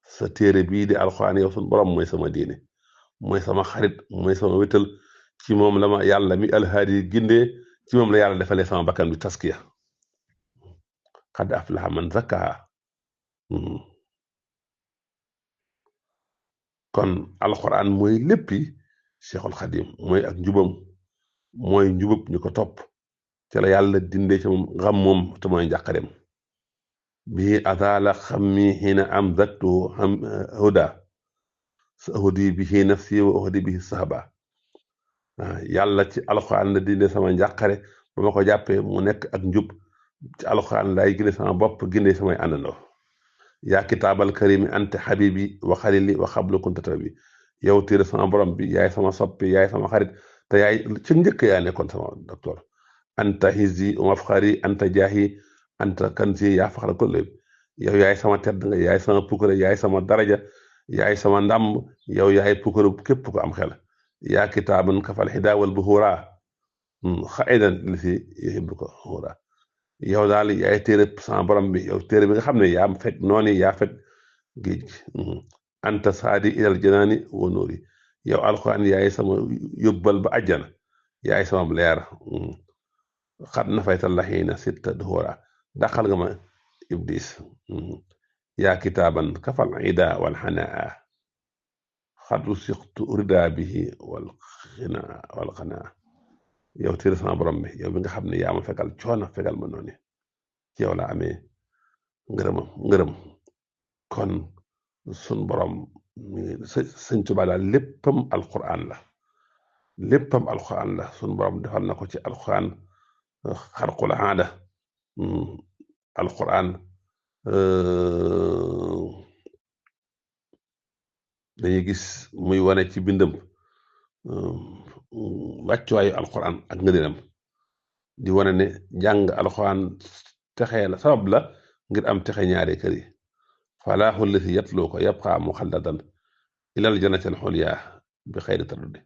sa téere bii di alxuraan yow sun borom mooy sama diine mooy sama xarit mooy sama wétal. ci moom la ma yàlla mi alhaadi gindee ci moom la yàlla defalee sama bakkan bi taskiya. qad aflaha man zakkaha. kon alxuraan mooy léppi Cheikhul Xadim mooy ak njubam mooy njubub ñu ko topp ci la yàlla dindee ci moom xam moom te mooy njàqarem. bii ataala xammi xiina am zaktu huda sa ahudi bihi nafsi wa ahudi bihi sahaba. yàlla ci alxuraan la dindee sama njàqare ba ma ko jàppee mu nekk ak njub. ci alxuraan laay ginde sama bopp ginde samay àndandoo. yaa kitaabal karimi anta xabibi wa xalili wa xablu kunta tabibi. yow téere sama borom bi yaay sama soppi yaay sama xarit te yaay ci njëkk yaa nekkoon sama docteur. anta hizzi wa mafxari anta jaahi anta kanzi yaa faxra kulli. yow yaay sama tedd nga yaay sama pukkare yaay sama daraja yaay sama ndam yow yaay pukkare képp ko am xel. yaa kitaaban kafal hidaa wal buhuura xaidan li si yuhibbuka huura. yow daal yaay téere sama borom bi yow téere bi nga xam ne yaa fekk noonu yaa fekk géej gi anta saadi ilal janaani wa nuuri yow alxuraan yaay sama yóbbal ba àjjana yaay sama leer xat na faytal laxiina sitta duhura dàqal nga ma iblis yaa kitaaban kafal ida wal xanaa xatu sixtu rida bihi wal xanaa yow téere sama borom bi yow bi nga xam ne yaa ma fekkal coono fekkal ma noonu ci yow la amee ngërëm kon sun borom sëñ Tuubaa daal léppam alquran la sun borom defal na ko ci alquran xarqul aada alquran dañuy gis muy wane ci bindam wàccuwaayu alquran ak ngëneenam di wane ne jàng alquran texee la sabab la ngir am texe ñaari kër yi falaahu allati yatloo ko yabqa muxalladan ilal jannati alxulya bi xayri taruddi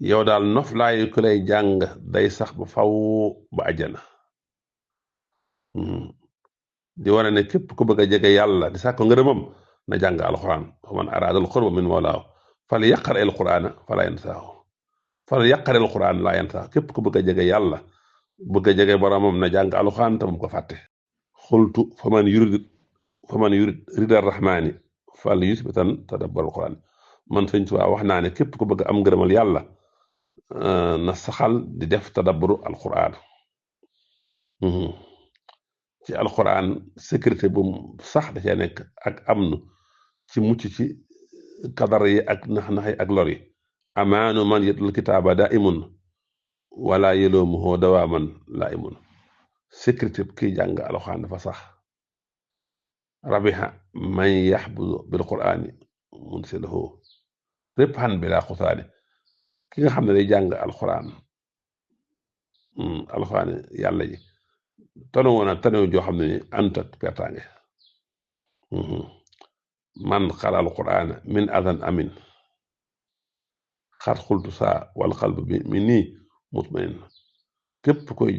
yow daal noflaayu ku lay jàng day sax ba faw ba àjjana di wane ne képp ku bëgg a jege yàlla di sàkko ngërëmam na jàng alquran fa man araadal qurba min mawlaahu fal yaqra al qurana fala yansaahu fal yaqra al quran laa yansaahu képp ku bëgg a jege yàlla bëgg a jege boromam na jàng alquran te mu ko fàtte xultu fa man yurid rida rahmaani fal yusbitan tadabbar alquran man sëñ Tuubaa wax naa ne képp ku bëgg am ngërëmal yàlla na saxal di def tadabburu alquran ci alquran sécurité bu sax da cee nekk ak am nu ci mucc ci kadar yi ak nax-nax yi ak lor yi amaanu man yatlul kitaaba daa imun wala yeloomuhoo dawaaman laa imun sécurité kiy jàng alquran dafa sax rabiha man yaxbudu bil qurani munsilahu ribhan bila xutaani ki nga xam ne day jàng alquran alquran yàlla ji tanu woon a tanew joo xam ne ni antat pertaange man xara alquran min adan amin xat xultu saa wal xalb bi mi nii mutmain képp koy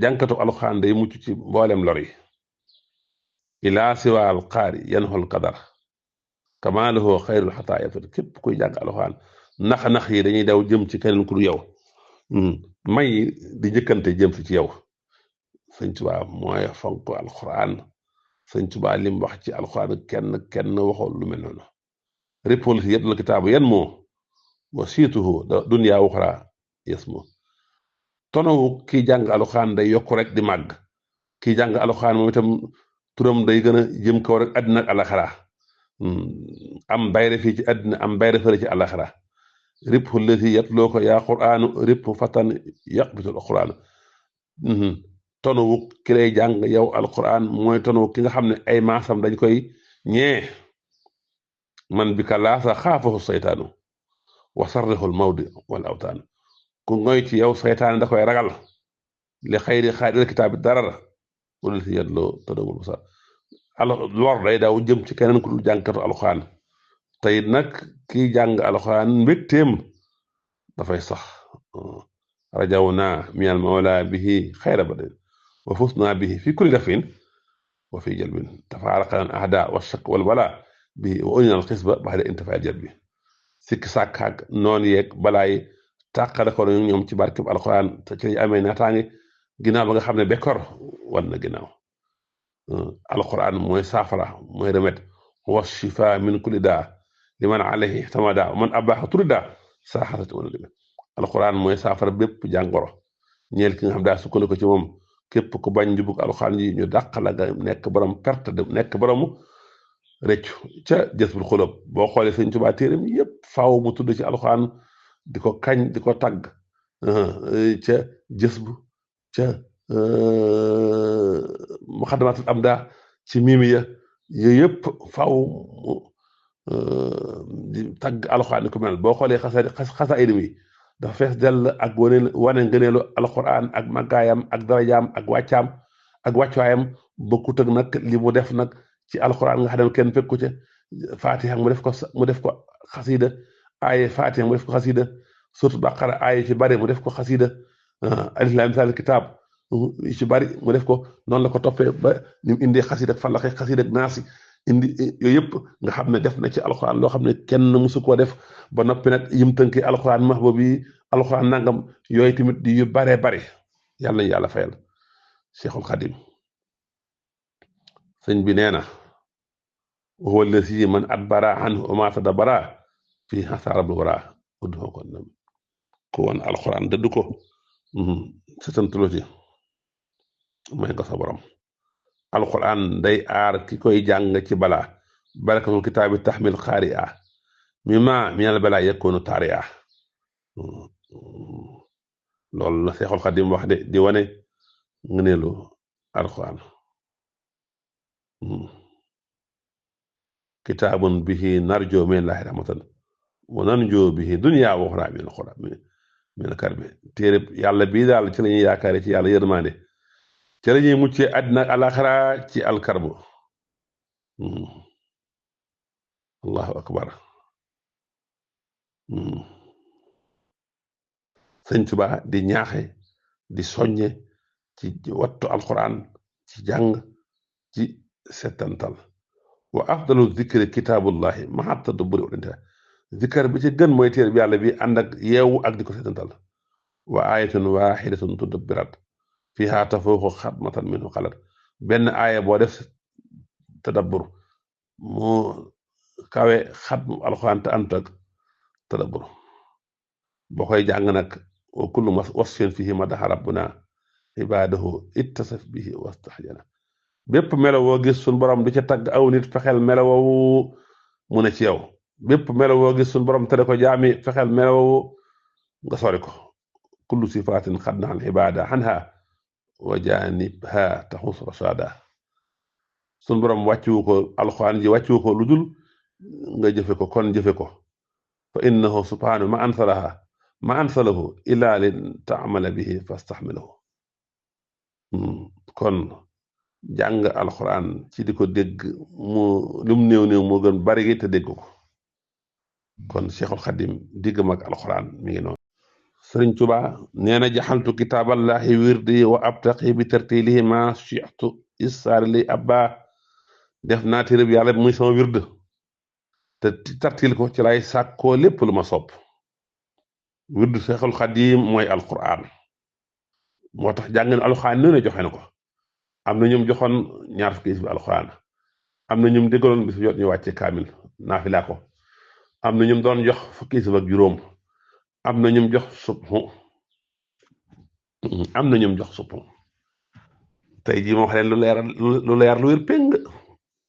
jàngkatu alquran day mucc ci mboolem lor yi ilaa siwaal qaari yanxol qadar kama lahu xayrul xataayat képp koy jàng alquran nax-nax yi dañuy daw jëm ci keneen ku du yow may di njëkkante jëm si ci yow sëñ Tuubaa mooy fonk alquran sëñ Tuubaa lim wax ci alquran kenn waxoon lu mel noonu répol si yetul kitaabu yan moo wa siituhu dunyaa uxraa yes moo tonowu kiy jàng alquran day yokk rek di màgg kiy jàng alquran moom itam turam day gën a jëm kaw rek àddina ak alaxira am bayre fii ci àddina am bayre fële ci alaxira ribhu lati yatloo ko yaa quraanu ribhu fatan yaqbitul quraan tonowu ki lay jàng yow alquran mooy tonowu ki nga xam ne ay maasam dañ koy ñee man bi ka laasa xaafahu saytaanu wa sarrihul mawdi wal awtaan ku ngoy ci yow saytaan da koy ragal li xayri xaadil kitaabi darar wala si yadloo tadawul sa lor day daw jëm ci keneen ku dul jàngkatu alquran tey nag kiy jàng alquran mbégteem dafay sax rajawnaa minal mawla bihi xayra badin wa fusnaa bihi fi kulli dafin wa fi jalbin tafaaraqal ahdaa wa shakk wal balaa bihi wa uninal xisba baxda intifaa'il jalbi sikki sàkkaak noon yeeg balaay tàqale ko ñoom ci barkeb alquran te ci lañ amee naataange ginnaaw ba nga xam ne bekkoor wan na ginnaaw alquran mooy saafara mooy remède wa shifa min kulli daa liman alayhi tamada man abaaxa turida saaxatati wala deme alquran mooy saafara bépp jàngoro ñeel ki nga xam daa sukkandiku ci moom képp ku bañ njubug alquran yi ñu dàq la nga nekk borom perte nekk boromu rëccu ca Jazbul Xuloob boo xoolee Sëñ Tuubaa téeram yépp faaw mu tudd ci alquran di ko kañ di ko tagg ca jësbu ca muxaddamatul amda ci miimiya yooyu yëpp faaw di tagg alquran ni ko mel boo xoolee xasaayid mi dafa fees dell ak wane ngëneelu alquran ak màggaayam ak darajaam ak wàccaam ak wàccuwaayam bokkut ak nag li mu def nag ci alquran nga xam ne kenn fekku ca fatiha mu def ko xasida aaye fatiha mu def ko xasida surtout baqara aaye ci bari mu def ko xasida alif laam miimim kitaab ci bari mu def ko noonu la ko toppee ba ni mu indee xasida ak fàllaxe xasida ak naasi indi yooyu yëpp nga xam ne def na ci alxuraan loo xam ne kenn mësu koo def ba noppi nag yim tënkee alxuraan mahba bi alxuraan nangam yooyu tamit di yu baree bari yàlla nañu yàlla fayal Cheikhul Xadim sëñ bi nee na huwa allazi man adbara anhu wa ma tadabara fii xasaarabul wara uddoo ko ku woon alxuraan dëdd ko setantulo ci may ko sa borom alquran day aar ki koy jàng ci balaa barakatul kitaabi taxmil xaari'a mi ma minal balaa yakunu taari'a loolu la Seexul Xadim wax de di wane ngëneelu alquran kitaabun bihi narjo min laahi rahmatan wa nanjo bihi dunya wa uxra min alxura min karbi téere yàlla bii daal ci la ñuy yaakaare ci yàlla yërmande ci la ñuy muccee àddina ak alaxira ci alkarbu allahu akbar sëñ Tuba di ñaaxe di soññe ci wattu alquran ci jàng ci settantal wa afdalu zikri kitaabullahi ma'a tadabburi wal intiba zikar bi ci gën mooy téere bi yàlla bi ànd ak yeewu ak di ko settantal wa ayatun waxidatun tudabbirat fiha tafuuqu xatmatan minhu xalat benn aaya boo def tadabbur mu kawe xatmu alxuraan te ànd ak tadabbur boo koy jàng nag wa kullu wasfin fihi madaxa rabbuna ibaadahu ittasaf bihi wastaxjana bépp melo woo gis suñ borom di ca tagg aw nit fexeel melo woowu mu ne ci yow bépp melo woo gis suñ borom tere ko jaami fexeel melo woowu nga sori ko kullu sifatin xad na al ibada anha wa janibha taxus rasada suñ borom wàcciwu ko alxuraan ji wàcciwu ko lu dul nga jëfe ko kon jëfe ko fa innahu subhanahu ma ansalahu illa li taamala bihi fastaxmilahu kon jàng alxuraan ci di ko dégg mu lum néew néew moo gën bari gi te dégg ko kon Cheikhul Xadim diggam ak alxuraan mi ngi noonu Sëriñ Tuba nee na jaxaltu kitaaballahi wirdi wa abtaqi bi tartilihi ma shi'tu isaari li abba def naa téere bi yàlla muy sama wird te tartil ko ci lay sàkkoo lépp lu ma sopp wirdu Cheikhul Xadim mooy alxuraan moo tax jàng na alxuraan nee na joxe na ko am na ñoom joxoon ñaar fukki isbi alxuraan am na ñoom déggaloon bis bu jot ñu wàcce kaamil naafila ko am na ñoom doon jox fukki isbi ak juróom am na ñoom jox subhu am na ñoom jox subhu tey jii ma wax leen lu leer lu wér péng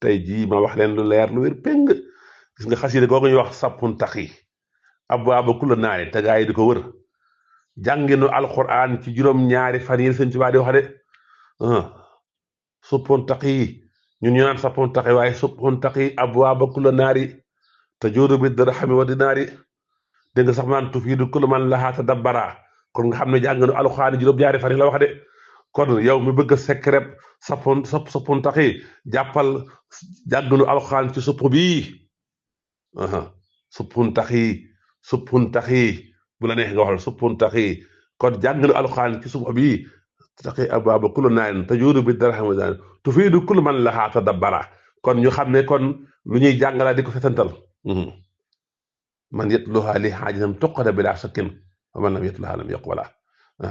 tey jii ma wax leen lu leer lu wér péng gis nga xasida googu ñuy wax sappun tax yi abwaaba kulla naari te gaa yi di ko wër jànginu alxuraan ci juróom-ñaari fan yi Sëñ Tuubaa di wax de suppun tax yi ñun ñu naan sappun tax yi waaye suppun tax yi abwaaba kulla naari te joodu bi dirhami wa dinaari dégg nga sax maan tufiidu kullu man lahaa tadabbara kon nga xam ne jànginu alxuraan juróom-ñaari fan yi la wax de kon yow mi bëgg a secret sappun tax yi jàppal jànginu alxuraan ci supp bii suppun tax yi bu la neex nga waxal suppun tax yi kon jànginu alxuraan ci supp bii taqi abwaaba kullu naarin tajuudu bi dirhami wa dinaari tufiidu kullu man lahaa tadabbara kon ñu xam ne kon lu ñuy jàngala di ko setantal man yatluha li xaajatam tuqada bila shakkin wa man lam yatluha lam yaqbala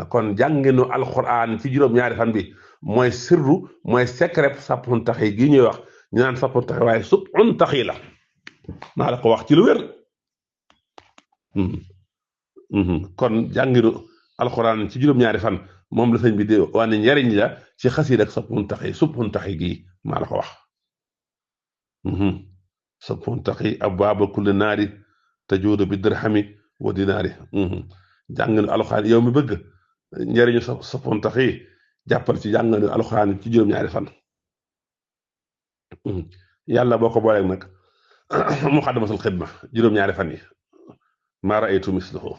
kon jànginu alquran ci juróom-ñaari fan bi mooy sirru mooy secret sappun tax yi gii ñuy wax ñu naan sappun tax yi waaye subun tax yi la naa la ko wax ci lu wér kon jànginu alquran ci juróom-ñaari fan moom la sëñ bi di wane njariñ la ci xasiid ak sappun tax yi subun tax yi gii maa la ko wax sappun tax yi abwaaba kulli naari tajuudu bi dirhami wa dinaari jànginu alxuraan yow mi bëgg njëriñu sappun tax yi jàppal ci jànginu alxuraan ci juróom-ñaari fan yàlla boo ko booleeg nag muxaddamatul xidma juróom-ñaari fan yi maa raaytu mislahu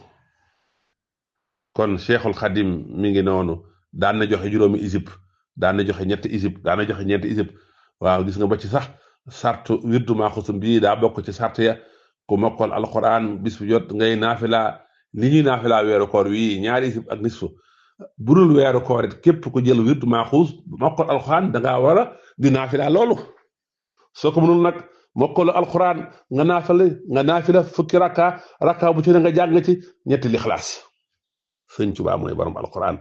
kon Cheikhul Xadim mi ngi noonu daan na joxe juróomi isib daan na joxe ñetti isib daan na joxe ñeenti isib waaw gis nga ba ci sax sartu wirdu maaxusum bii daa bokk ci sart ya ku mokkal alquran bis bu jot ngay naafila li ñuy naafila weeru koor wii ñaari isib ak nisfu budul weeru koor it képp ku jël wird maaxuus mokkal alxuraan da ngaa war a di naafila loolu soo ko mënul nag mokkalu alxuraan nga naafila fukki rakka bu ci ne nga jàng ci ñetti lixlaas sëñ Tuubaa mooy borom alxuraan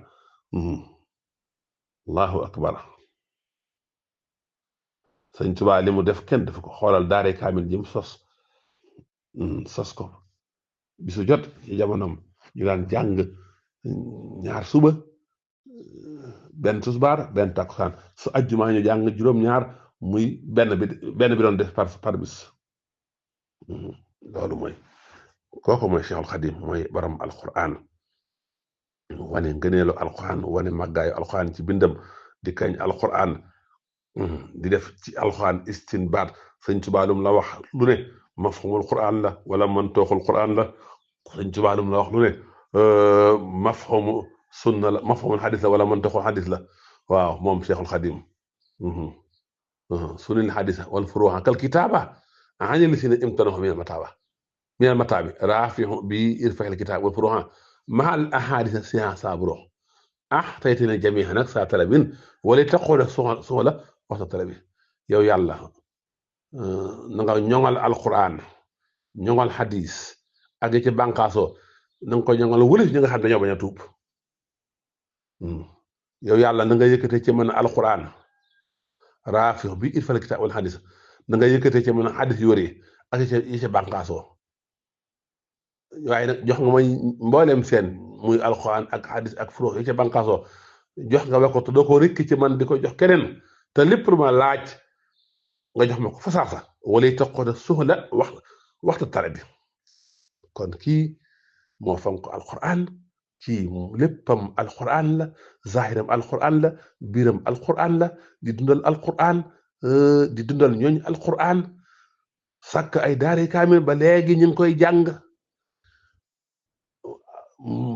allahu akbar sëñ Tuubaa li mu def kenn def ko xoolal daare kaamil ji mu sos ko bisu jot ci jamonoom ñu daan jàng ñaar suba benn tusbaar benn takkusaan su ajjumaa ñu jàng juróom-ñaar muy benn bi doon def par bis loolu mooy kooku mooy Cheikhul Xadim mooy borom alquran wane ngëneelu alquran wane màggaayu alquran ci bindam di kañ alquran di def ci alquran istinbaat sëñ Tuubaa lum la wax lu ne mafhumul quran la wala mantooxul quran la sëñ Tuubaa lum la wax lu ne mafhumu sunna la mafhumul xadis la wala mantooxul xadis la waaw moom Cheikhul Xadim sunil xadisa wal furuuxa kal kitaaba ani li si ne imtanahu min al mataabi raafihu bi irfaxil kitaab wal furuuxa maa al ahadisa siyaasa buro taytina jamiha nag saa talabin wala taqoole suxla waxta talabi yow yàlla na nga ñoŋal alquran ñoŋal xadis ak ci bànqaasoo na nga ko ñoŋal wëlif ñi nga xam dañoo bañ a tuub yow yàlla na nga yëkkate ci mën alquran raafix bi irfal kitaab wal xadis na nga yëkkate ci mën xadis yu wëri ak yi ci bànqaasoo waaye nag jox nga may mboolem seen muy alquran ak xadis ak furux yi ci bànqaasoo jox nga ma ko te doo ko rikki ci man di ko jox keneen te lépp lu ma laaj nga jox ma ko fa saasa wala taqoo da suxla waxtu tare bi kon kii moo fonk alquran kii léppam alquran la zahiram alquran la biiram alquran la di dundal alquran di dundal ñooñ alquran sàkk ay daare kaamil ba léegi ñu ngi koy jàng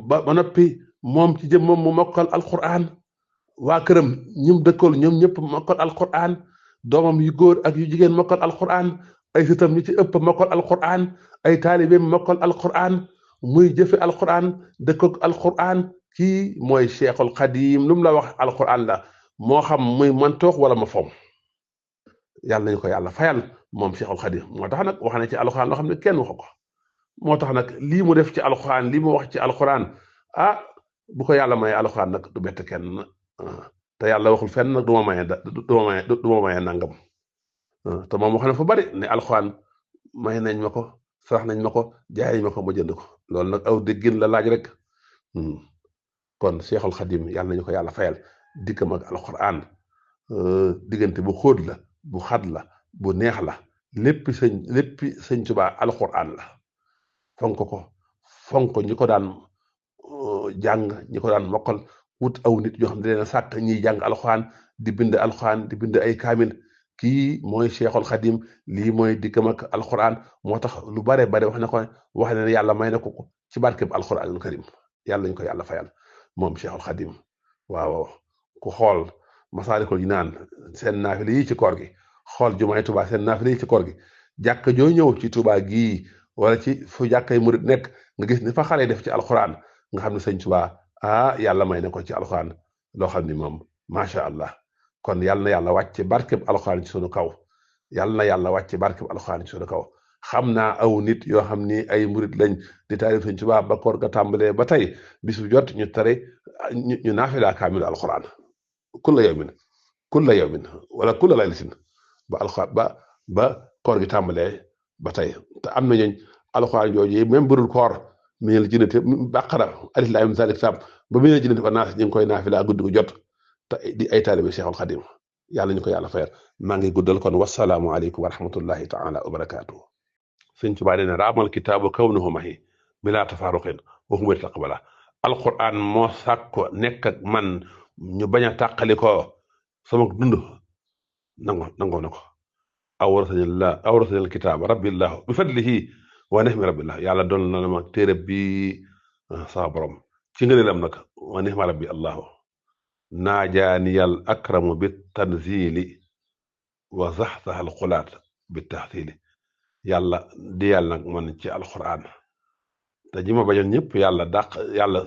ba noppi moom ci jëm moom mu mokkal alquran waa këram ñum dëkkool ñoom ñëpp mokkal alquran doomam yu góor ak yu jigéen mokkal alquran ay sëtam ñu ci ëpp mokkal alquran ay taalibeem mokkal alquran muy jëfe alquran dëkkoog alquran kii mooy Cheikhul Xadim lu mu la wax alquran la moo xam muy mantoox wala ma foom yàlla nañu ko yàlla fayal moom Cheikhul Xadim moo tax nag wax na ci alquran loo xam ne kenn waxu ko moo tax nag lii mu def ci alquran lii mu wax ci alquran bu ko yàlla maye alquran nag du bett kenn te yàlla waxul fenn nag du ma maye nangam te moom wax na fa bari ne alquran may nañ ma ko sarax nañ ma ko jaay nañ ma ko ma jënd ko loolu nag aw déggin la laaj rek kon Cheikhul Xadim yàlla nañu ko yàlla fayal diggam ak alquran diggante bu xóot la bu xat la bu neex la léppi sëñ Tuubaa alquran la fonk ñi ko daan jàng ñi ko daan mokkal wut aw nit yoo xam ne leen sàkk ñiy jàng alquran di bind ay kaamil kii mooy Cheikhul Xadim lii mooy diggam ak alquran moo tax lu bare wax ne yàlla may na ko ci barkeb alquranul karim yàlla ñu ko yàlla fayal moom Cheikhul Xadim waaw ku xool Masaalikul Jinaan seen naafila yi ci koor gi xool jumaay Tuubaa seen naafila yi ci koor gi jàkk joo ñëw ci Tuubaa gii wala ci fu jàkkay murit nekk nga gis ni fa xale def ci alquran nga xam ne sëñ Tuubaa yàlla may na ko ci alquran loo xam ni moom macha allah kon yàlla na yàlla wàcce barkeb alxuraan ci sunu kaw yàlla na yàlla wàcce barkeb alxuraan ci sunu kaw xam naa aw nit yoo xam ni ay murit lañ di taarif Sëñ Tuubaa ba koor ga tàmbalee ba tey bis bu jot ñu tare ñu naafila kaamilu alxuraan kulla yawmin wala kulla laylatin ba alxuraan ba koor gi tàmbalee ba tey te am na ñooñ alxuraan jooju même burul koor mi la jinnati bàqara alif laam miim zaalika kitaab ba mi la jinnati ba naas ñu ngi koy naafila guddi gu jot te di ay taalibe Cheikhul Xadim yàlla ñu ko yàlla fayal maa ngi guddal kon wasalaamu aleykum wa rahmatullahi taala wa barakaatu. Sëñ Tuubaa nee na raamal kitaabu kawnuhu mahi bilaa tafaaruqin wa huwa taqbala alquran moo sàkko nekk ak man ñu bañ a tàqali ko sama dund nangoo na ko awrasani alkitaaba rabbillahu bi fadlihi wa nihmi rabbillah yàlla doon na ma téere bi sama borom ci ngëneelam nag wa nihma rabbi allahu naajaaniyal akramu bi tanzili wa zaxzax alxulaat bi taxsili yàlla di yàlla nag man ci alquran te ji ma bañoon ñëpp yàlla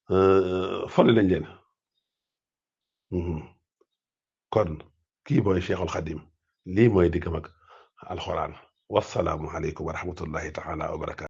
folli nañ leen. Mhm. kon kii mooy Cheikhul Khadim lii mooy diggam ak alxuraan wasalaamu aleykum wa rahmatullahi taala wa barakaatu